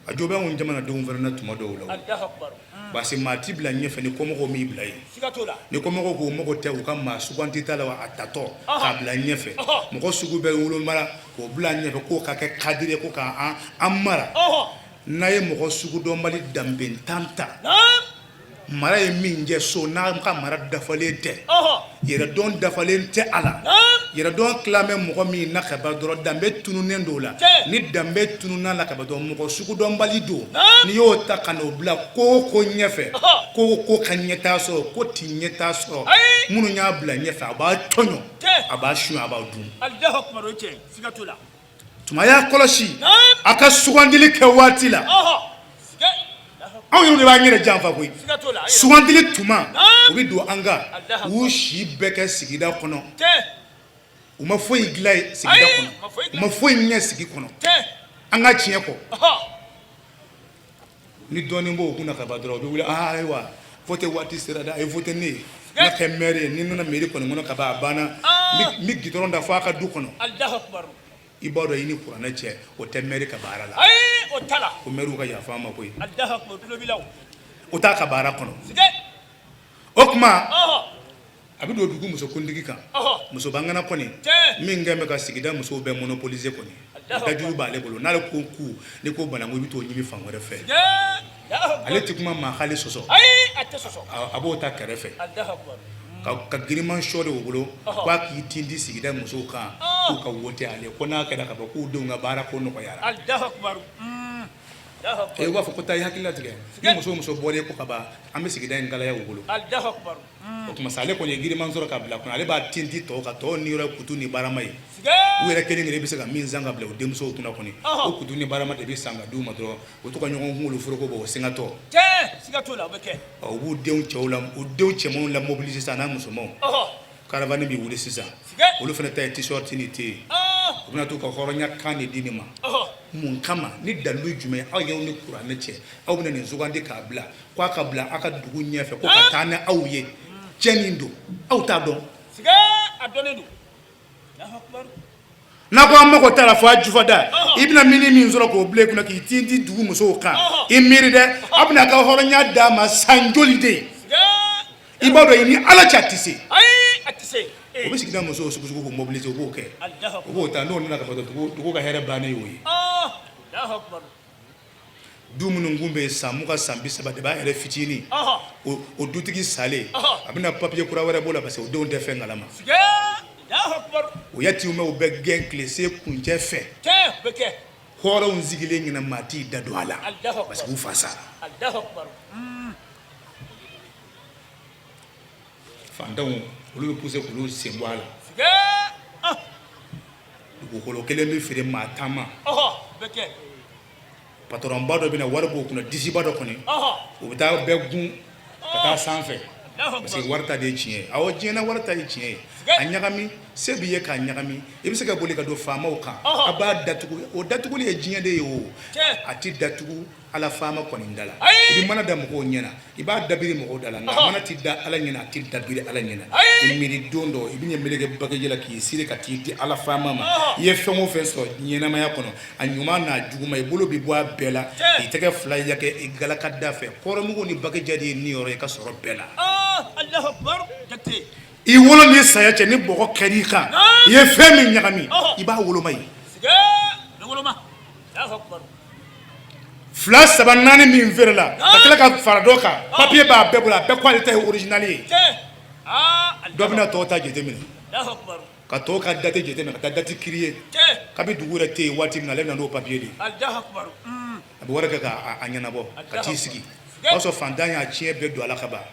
A jo bɛ anw jamanadenw fana na tuma dɔw la, parce que maa t'i bila ɲɛfɛ ni kɔmɔgɔw m'i bila yen. Ni kɔmɔgɔw k'u mago tɛ u ka maa sugandita la, a tatɔ k'a bila ɲɛfɛ, mɔgɔ sugu bɛɛ wolomara k'o bila ɲɛfɛ k'o ka kɛ cadre ye ko k'an mara. N'a ye mɔgɔ sugudɔnbali danbentan ta, mara ye min jɛ so, n'a ka mara dafalen tɛ, yɛrɛdɔn dafalen tɛ a la, yɛrɛdɔn tilan bɛ mɔgɔ min na ka ban dɔrɔn, danbe tununnen don la. Ni danbe tununna la ka ban dɔrɔn, mɔgɔ sugudɔnbali don. N'i y'o ta ka n'o bila ko o ko ɲɛfɛ, ko o ko ka ɲɛtaa sɔrɔ, ko ti ɲɛtaa sɔrɔ. Minnu y'a bila ɲɛfɛ, a b'a tɔɲɔ, a b'a suɲɛ, a b'a dun. Tuma y'a kɔlɔsi a ka sugandili kɛ waati la, anw yɛrɛ de b'an yɛrɛ janfa koyi. Sugandili tuma, u bɛ don an kan, u y'u si bɛɛ kɛ sigida kɔnɔ, u ma foyi dilan ye sigida kɔnɔ, u ma foyi ɲɛ sigi kɔnɔ, an ka tiɲɛ kɔ. Ni dɔɔnin b'o kunna ka ban dɔrɔn, u bɛ wuli, aa ayiwa, vote waati sera dɛ, a ye vote ne ye n ka kɛ maire ye. Ni n nana mairie kɔni kɔnɔ ka ban, a banna, n bɛ goudron da fo a ka du kɔnɔ. I b'a dɔn i ni kuranɛ cɛ, o tɛ maire ka baara la. Ko maire ka yafa an ma koyi, o t'a ka baara kɔnɔ. O tuma a bɛ don dugu musokuntigi kan, musobangana kɔni min kɛlen bɛ ka sigida musow bɛɛ monopoliser kɔni, dajuru b'ale bolo. N'ale ko ku, n'i ko bananku, i bɛ t'o ɲini fan wɛrɛ fɛ. Ale tɛ kuma maa k'ale sɔsɔ, a b'o ta kɛrɛfɛ ka giriman sɔ de o bolo k'a k'i tinti sigida musow kan k'u ka wote ale ko n'a kɛra ka bɔ k'u denw ka baara ko nɔgɔyara. E b'a fɔ ko taa i hakili latigɛ. Ni muso muso bɔra e kɔ ka ban, an bɛ sigida in kalaya u bolo. O tuma sa, ale kɔni ye giriman sɔrɔ ka bila kɔnɔ, ale b'a tinti tɔw kan. Tɔw niyɔrɔ ye kutu ni barama ye. U yɛrɛ kelen kelen bɛ se ka min san ka bila u denmusow kunna kɔni, o kutu ni barama de bɛ san ka d'u ma dɔrɔn, u to ka ɲɔgɔn kunkolo foroko bɔ o singatɔ. U b'u denw cɛw la, u denw cɛmanw la mobiliser sisan n'a musomanw. Caravane bɛ wuli sisan, olu fana ta ye t-shirt ni thé ye. U bɛna t'u ka hɔrɔnya kan de di nin ma. Mun kama ni dalilu jumɛn aw y'aw ni kuranɛ cɛ, aw bɛna nin sugandi k'a bila k'a ka bila aw ka dugu ɲɛfɛ ko ka taa ni aw ye? Cɛnin don, aw t'a dɔn. N'a ko an mago t'a la fo a jufada, i bɛna mini min sɔrɔ k'o bila i kunna k'i tinti dugu musow kan, i miiri dɛ, aw bɛna ka hɔrɔnya d'a ma san joli de ye? I b'a dɔn i ni Ala cɛ, a tɛ se. O bɛ sigida musow sugu sugu k'u mobiliser, u b'o kɛ, u b'o ta. N'o nana ka bɔ, dugu ka hɛrɛ bannen y'o ye. Du minnu kun bɛ yen san 20, san 30 de b'a yɛrɛ fitinin, o dutigi salen, a bɛna papiye kura wɛrɛ b'o la parce que o denw tɛ fɛn kalama. O yatimɛw bɛ gɛn tile se kuncɛ fɛ, hɔrɔnw sigilen ɲɛna, maa t'i da don a la parce que u fa sara. Fantanw, olu bɛ pousser k'olu sen bɔ a la. Dugukolo kelen bɛ feere maa 10 ma. Patɔrɔnba dɔ bɛna, wari b'o kunna, disiba dɔ kɔni, u bɛ taa bɛɛ gun ka taa sanfɛ parce que wari ta de ye tiɲɛ ye. Awɔ, diɲɛ na wari ta ye tiɲɛ ye. A ɲagami, se b'i ye k'a ɲagami, i bɛ se ka boli ka don faamaw kan, a b'a datugu. O datuguli ye diɲɛ de ye, o a tɛ datugu Ala faama kɔni da la. I bɛ mana da mɔgɔw ɲɛna, i b'a dabiri mɔgɔw da la, nka mana tɛ da Ala ɲɛna, a tɛ dabiri Ala ɲɛna. I miiri don dɔ, i bɛ ɲɛ meleke bagaji la k'i siri ka t'i di Ala faama ma. I ye fɛn o fɛn sɔrɔ ɲɛnamaya kɔnɔ, a ɲuman n'a juguman, i bolo bɛ bɔ a bɛɛ la k'i tɛgɛ fila yakɛ i galaka da fɛ. Kɔrɔmugu ni bagaji de ye niyɔrɔ ye ka sɔrɔ bɛɛ la. I wolo ni saya cɛ, ni bɔgɔ kɛr'i kan, i ye fɛn min ɲagami, i b'a woloma ye. Fila, saba, naani min feerela, ka tila ka fara dɔ kan, papier b'a bɛɛ bolo, a bɛɛ ko ale ta ye original ye. Dɔ bɛna tɔw ta jateminɛ, ka tɔw ka date jateminɛ, ka taa date créer. Kabi dugu yɛrɛ tɛ yen waati min na, ale bɛna n'o papier de ye. A bɛ wari kɛ k'a ɲɛnabɔ ka t'i sigi. O y'a sɔrɔ fantan y'a tiɲɛ bɛɛ don a la ka ban.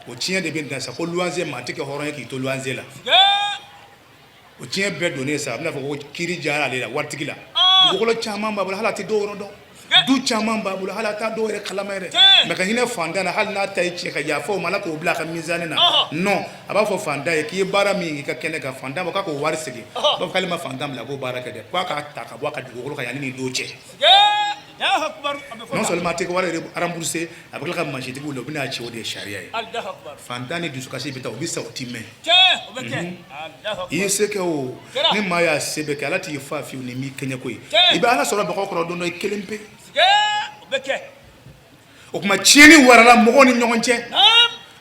O tiɲɛ de bɛ dan sa ko luwanse, maa tɛ kɛ hɔrɔn ye k'i to luwanse la. O tiɲɛ bɛɛ donnen sa, a bɛna fɔ ko kiiri diyara ale la, waritigi la. Dugukolo caman b'a bolo, hali a tɛ dɔw yɔrɔ dɔn. Du caman b'a bolo, hali a t'a dɔw yɛrɛ kalama yɛrɛ. Mais ka hinɛ fantan na, hali n'a ta ye tiɲɛ, ka yafa o ma, Ala k'o bila a ka mizani na. Non, a b'a fɔ fantan ye k'i ye baara min k'i ka kɛnɛ kan, fantan ko k'a k'o wari segin. A b'a fɔ k'ale ma fantan bila k'o baara kɛ dɛ, k'a k'a ta ka bɔ a ka dugukolo kan yanni nin don cɛ. Non seulement a tɛ wari yɛrɛ rembourser, a bɛ tila ka masitigiw la, u bɛna ci. O de ye sariya ye. Fantan ni dusukasi bɛ taa, u bɛ sa, u ti mɛn. I ye se kɛ o, ni maa y'a se bɛɛ kɛ, Ala t'i fa fiyewu ni m'i kɛɲɛ ko ye. I bɛ Ala sɔrɔ mɔgɔ kɔrɔ don dɔ, i kelen pe. O tuma tiɲɛni warala mɔgɔw ni ɲɔgɔn cɛ,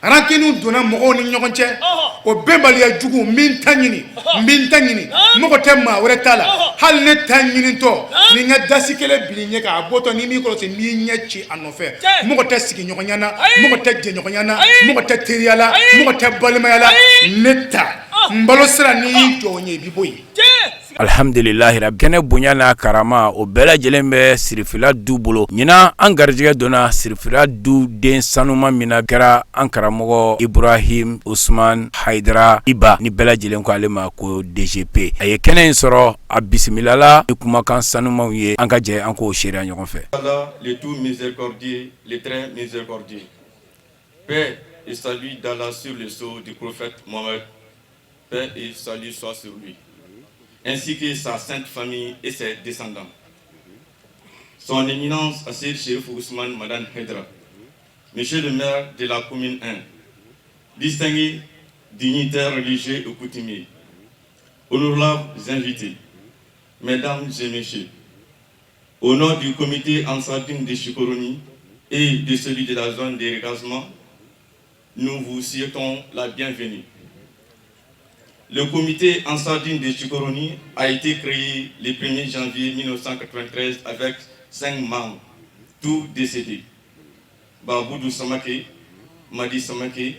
rancune donna mɔgɔw ni ɲɔgɔn cɛ. O bɛnbaliya jugu, min ta ɲini, min ta ɲini, mɔgɔ tɛ maa wɛrɛ ta la, hali ne ta ɲinitɔ ni n ka dasi kelen bin ɲɛ kan, a bɔtɔ, ni m'i kɔlɔsi, n b'i ɲɛ ci a nɔfɛ. Mɔgɔ tɛ sigiɲɔgɔnya na, mɔgɔ tɛ jɛɲɔgɔnya na, mɔgɔ tɛ teriya la, mɔgɔ tɛ balimaya la. Ne ta n balo sira, n'i y'i jɔ o ɲɛ, i bɛ bɔ yen. Alihamdulilahi rabi, kɛnɛ bonya n'a karama, o bɛɛ lajɛlen bɛ sirifila du bolo. Ɲinan, an garijɛgɛ donna sirifila du den sanuma min na, kɛra an karamɔgɔ Ibrahim Usman Hayidara Iba, ni bɛɛ lajɛlen ko ale ma ko DGP. A ye kɛnɛ in sɔrɔ, a bisimilala ni kumakan sanumanw ye. An ka jɛ an k'o seereya ɲɔgɔn fɛ. Allah, le tout miséricordieux, le très miséricordieux. Paix et salut d'Allah sur le sceau du prophète Mohammed. Paix et salut soient sur lui, ainsi que sa sainte famille et ses descendants. Son éminence Assir Chérif Ousmane Madani Haidara, Monsieur le maire de la commune 1, distingués dignitaires religieux et coutumiers, honorables invités, mesdames et messieurs, au nom du comité Ansar Dine de Chikoroni et de celui de la zone de recasement, nous vous souhaitons la bienvenue. Le comité Ansar Dine de Chikoroni a été créé le 1er janvier 1993 avec cinq membres, tous décédés. Baboudou Samake, Madi Samake,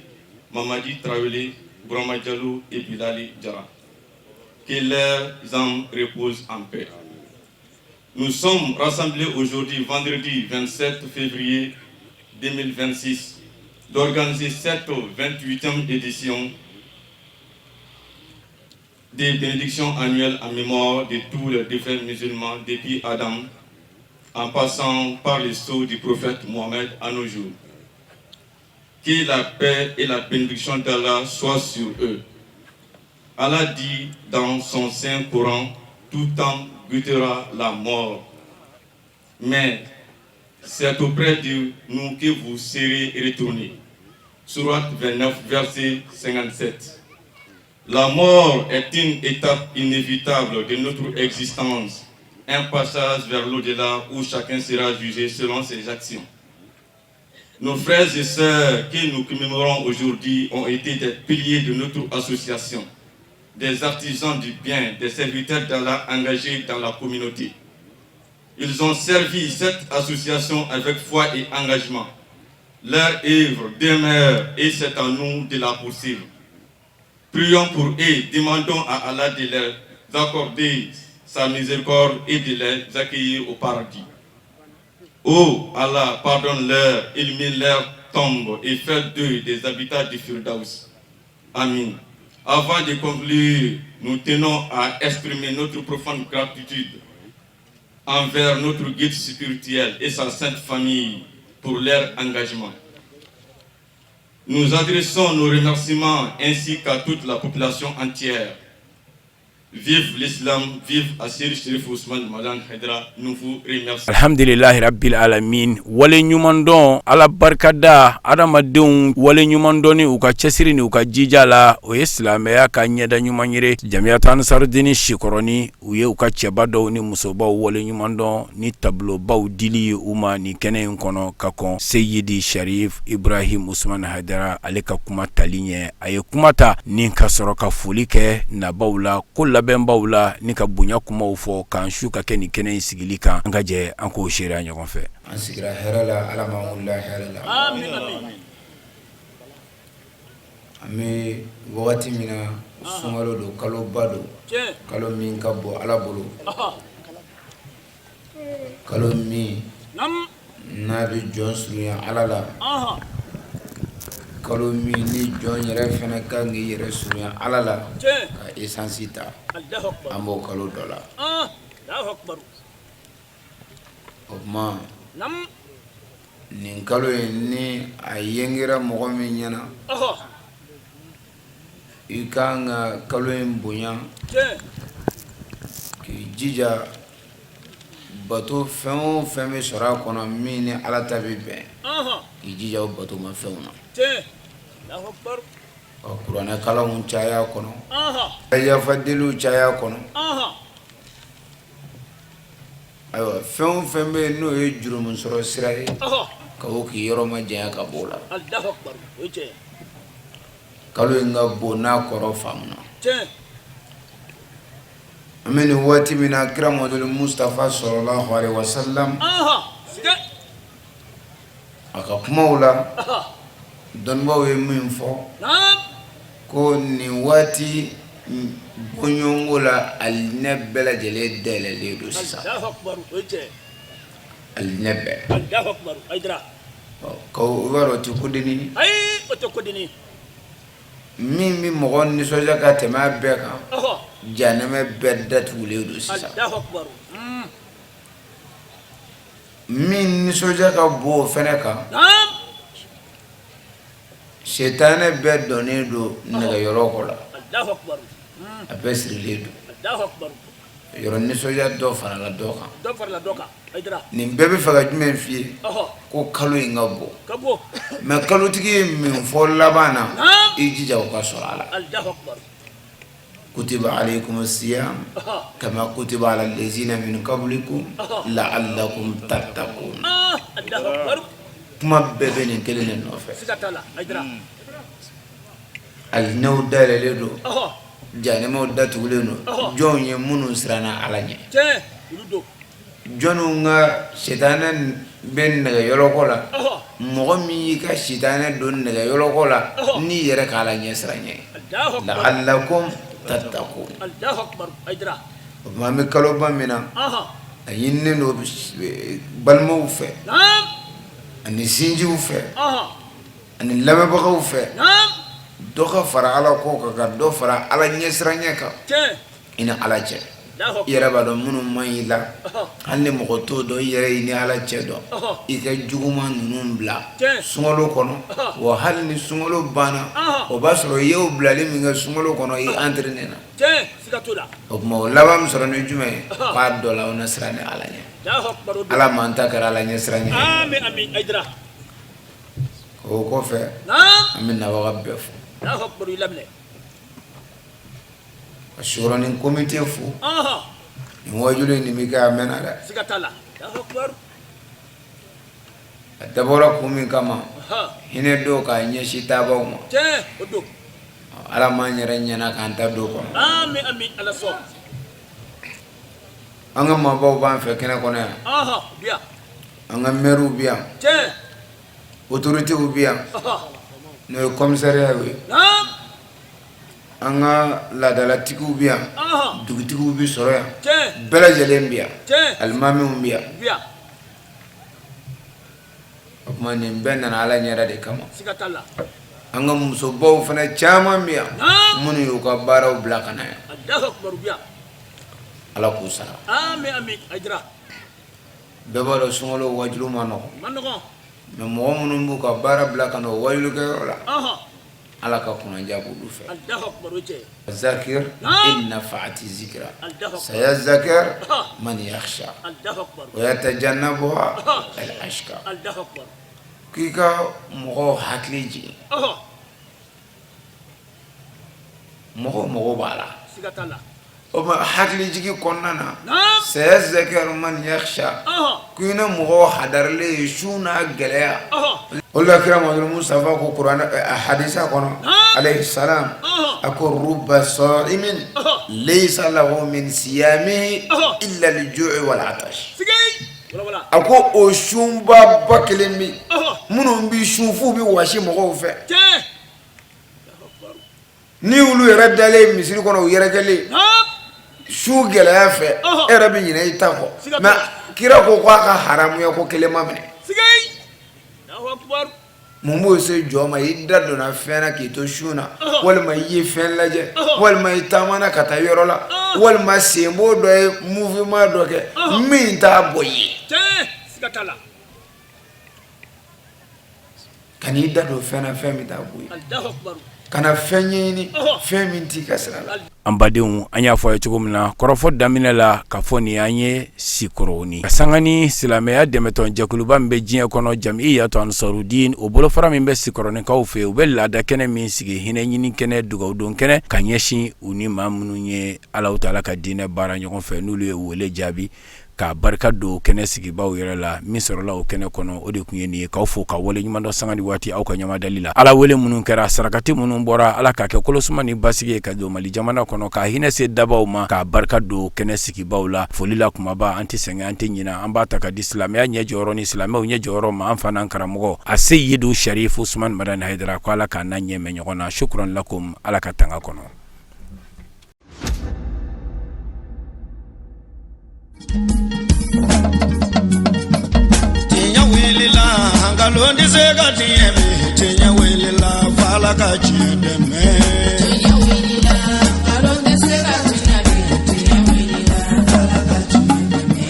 Mamadi Traoré, Bourama Diallo et Bilali Diarra. Que leurs âmes reposent en paix. Nous sommes rassemblés aujourd'hui, vendredi 27 février 2026, d'organiser cette 28e édition des bénédictions annuelles en mémoire de tous les défunts musulmans depuis Adam, en passant par les sceaux du prophète Mohammed à nos jours. Que la paix et la bénédiction d'Allah soient sur eux. Allah dit dans son saint Coran: tout homme goûtera la mort. Mais c'est auprès de nous que vous serez retournés. Sourate 29, verset 57. La mort est une étape inévitable de notre existence, un passage vers l'au-delà où chacun sera jugé selon ses actions. Nos frères et sœurs que nous commémorons aujourd'hui ont été des piliers de notre association, des artisans du bien, des serviteurs d'Allah engagés dans la communauté. Ils ont servi cette association avec foi et engagement. Leur œuvre demeure et c'est à nous de la poursuivre. Prions pour eux, demandons à Allah de leur accorder sa miséricorde et de les accueillir au paradis. Oh Allah, pardonne-leur, illumine leur tombe et fais d'eux des habitants du Firdaus. Amin. Avant de conclure, nous tenons à exprimer notre profonde gratitude envers notre guide spirituel et sa sainte famille pour leur engagement. Nous adressons nos remerciements ainsi qu'à toute la population entière. Vive l'islam, vive Assir Chérif Ousmane Madani Haidara, nous vous remercions. Alhamdulilahi rabbil alamin, wale ɲuman dɔn, Ala barikada, adamadenw wale ɲuman dɔn u ka cɛsiri ni u ka jija la, o ye silamɛya ka ɲɛda ɲuman ye. Jamiyatu Ansarudini Sikɔrɔni, u ye u ka cɛba dɔw ni musobaw wale ɲuman dɔn ni tableaubaw dili ye u ma nin kɛnɛ in kɔnɔ, ka kɔn Seyidi Sharif Ibrahim Usman Hayidara ale ka kuma tali ɲɛ. A ye kuma ta ni ka sɔrɔ ka foli kɛ nabaw la ko la. labɛnbaw la ni ka bonya kumaw fɔ k'an su ka kɛ nin kɛnɛ in sigili kan. An ka jɛ an k'o seereya ɲɔgɔn fɛ. An sigira hɛrɛ la, Ala m'an wulila hɛrɛ la. An bɛ wagati min na, sunkalo don, kaloba don, kalo min ka bon Ala bolo, kalo min n'a bɛ jɔn surunya Ala la, kalo min ni jɔn yɛrɛ fana ka kan k'i yɛrɛ surunya Ala la ka essence ta, an b'o kalo dɔ la. O tuma nin kalo in ni a yengera mɔgɔ min ɲɛna, i ka kan ka kalo in bonya, k'i jija bato fɛn o fɛn bɛ sɔrɔ a kɔnɔ min ni Ala ta bɛ bɛn, k'i jija o bato ma fɛnw na, ka kuranɛ kalanw caya a kɔnɔ, ka yafa deliw caya a kɔnɔ. Ayiwa, fɛn o fɛn bɛ yen n'o ye jurumu sɔrɔ sira ye, ka o k'i yɔrɔ majanya ka b'o la. Kalo in ka bon n'a kɔrɔ faamuna. An bɛ nin waati min na, kira Muhamadu Mustafa sallallahu alaihi wasallam a ka kumaw la, dɔnnibaaw ye min fɔ ko nin waati bɔɲɔgɔnko la, alijinɛ bɛɛ lajɛlen dayɛlɛlen don sisan, alijinɛ bɛɛ. Ɔ, i b'a dɔn o tɛ kodennin ye. Min bɛ mɔgɔ nisɔndiya ka tɛmɛ a bɛɛ kan, jahanama bɛɛ datugulen don sisan. Min nisɔndiya ka bon o fana kan, sitanɛ bɛɛ donnen don nɛgɛyɔlɔkɔ la, a bɛɛ sirilen don. Yɔrɔ nisɔndiya dɔ farala dɔ kan. Nin bɛɛ bɛ fɛ ka jumɛn f'i ye? Ko kalo in ka bon, mais kalotigi ye min fɔ laban na, i jija o ka sɔrɔ a la. Kutiba alaykum siyam kama kutiba ala lazina min qablikum la'allakum tattaqun. Kuma bɛɛ bɛ nin kelen de nɔfɛ. Alijinɛw dayɛlɛlen don, jahanamaw datugulen don. Jɔnw ye minnu siranna Ala ɲɛ, jɔnniw ka sitanɛ bɛ nɛgɛyɔlɔkɔ la, mɔgɔ min y'i ka sitanɛ don nɛgɛyɔlɔkɔ la n'i yɛrɛ ka Ala ɲɛsiranɲɛ ye, la'allakum tattaqun. O tuma an bɛ kaloba min na, a ɲininen don balimaw fɛ ani sinjiw fɛ ani lamɛnbagaw fɛ, dɔ ka fara Ala ko kan, ka dɔ fara Ala ɲɛsiranɲɛ kan i ni Ala cɛ. I yɛrɛ b'a dɔn minnu man ɲi la, hali ni mɔgɔ t'o dɔn, i yɛrɛ i ni Ala cɛ dɔn. I ka juguman ninnu bila sunkalo kɔnɔ, wa hali ni sunkalo banna, o b'a sɔrɔ i y'o bilali min kɛ sunkalo kɔnɔ, i entraîné na. O tuma o laban bɛ sɔrɔ ni jumɛn ye? K'a dɔ la aw na siran ni Ala ɲɛ. Ala m'an ta kɛra Ala ɲɛsiranɲɛ ye. O kɔfɛ, an bɛ nabaga bɛɛ fo, ka Sokɔrɔnin komite fo. Nin wajuli nin bɛ kɛ a mɛnna dɛ. A dabɔra kun min kama, hinɛ don k'a ɲɛsin taabaw ma. Ala m'an yɛrɛ ɲɛna k'an ta don kɔnɔ. An ka maabaw b'an fɛ kɛnɛ kɔnɔ yan, an ka mɛriw bɛ yan, autorités bɛ yan, n'o ye commissariat ye, an ka laadalatigiw bɛ yan, dugutigiw bɛ sɔrɔ yan, bɛɛ lajɛlen bɛ yan, alimamiw bɛ yan. O tuma nin bɛɛ nana Ala ɲɛda de kama. An ka musobaw fana caman bɛ yan minnu y'u ka baaraw bila ka na yan, Ala k'u sara. Bɛɛ b'a dɔn sunkalo wajulu man nɔgɔn, mais mɔgɔ minnu b'u ka baara bila ka na o wajulukɛyɔrɔ la, Ala ka kunnaja b'olu fɛ. Zakir in nafa'ati zikra sayazakar man yakhsha wa yatajannabuha al ashqa. K'i ka mɔgɔw hakili jigin, mɔgɔw mago b'a la. O ma hakilijigin kɔnɔna na, sayazakaru man yakhsha, ko i na mɔgɔw hadarilen ye su n'a gɛlɛya. O la kira Muhamadu Mustafa ko kuranɛ hadisa kɔnɔ alayhi salam, A ko ruba saimin laysa lahu min siyamihi illa al-ju'u wal atash. A ko o sunba ba kelen bɛ minnu bɛ sun f'u bɛ wasi mɔgɔw fɛ, ni olu yɛrɛ dalen misiri kɔnɔ, u yɛrɛkɛlen sun gɛlɛya fɛ, e yɛrɛ bɛ ɲinɛ i ta kɔ. Mais kira ko k'a ka haramuya ko kelen ma minɛ. Mun b'o se jɔn ma? I da donna fɛn na k'i to sun na, walima i ye fɛn lajɛ, walima i taamana ka taa yɔrɔ la, walima senbɔ dɔ ye mouvement dɔ kɛ min t'a bɔ i ye. Kan'i da don fɛn na, fɛn min t'a bɔ i ye. Kana fɛn ɲɛɲini, fɛn min t'i ka sira la. An badenw, an y'a fɔ a ye cogo min na kɔrɔfɔ daminɛ la, k'a fɔ nin an ye Sikɔrɔni ka sanga ni silamɛya dɛmɛtɔn jɛkuluba min bɛ diɲɛ kɔnɔ, Jamiyatu Ansarudin, o bolofara min bɛ Sikɔrɔnikaw fɛ, u bɛ laada kɛnɛ min sigi, hinɛ ɲini kɛnɛ, dugawudon kɛnɛ, ka ɲɛsin u ni maa minnu ye Alahu taala ka diinɛ baara ɲɔgɔn fɛ, n'olu ye wele jaabi ka barika don kɛnɛ sigibaw yɛrɛ la. Min sɔrɔla o kɛnɛ kɔnɔ, o de tun ye nin ye. K'aw fo ka wale ɲuman dɔn sanga ni waati aw ka ɲamadali la. Ala wele minnu kɛra, sarakati minnu bɔra, Ala k'a kɛ kolosuma ni basigi ye ka don Mali jamana kɔnɔ, ka hinɛ se dabaw ma, ka barika don kɛnɛ sigibaw la. Foli la kumaba, an tɛ sɛgɛn, an tɛ ɲina, an b'a ta ka di silamɛya ɲɛ jɔyɔrɔ ni silamɛw ɲɛ jɔyɔrɔ ma, an fa n'an karamɔgɔ Aseyidu Sarifu Usumani Madani Hayidara, ko Ala k'an n'a ɲɛ mɛn ɲɔgɔn na. Shukran lakum, Ala ka tanga kɔnɔ. Tiɲɛ wulila, nkalon tɛ se ka tiɲɛ bi. Tiɲɛ wulila, f'Ala ka tiɲɛ dɛmɛ. Tiɲɛ wulila, nkalon tɛ se ka tiɲɛ bi. Tiɲɛ wulila, f'Ala ka tiɲɛ dɛmɛ.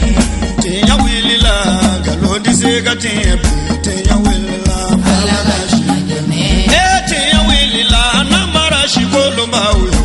Tiɲɛ wulila, nkalon tɛ se ka tiɲɛ bi. Tiɲɛ wulila, f'Ala ka tiɲɛ dɛmɛ. Ee, tiɲɛ wulila, namara sikolonbaw ye.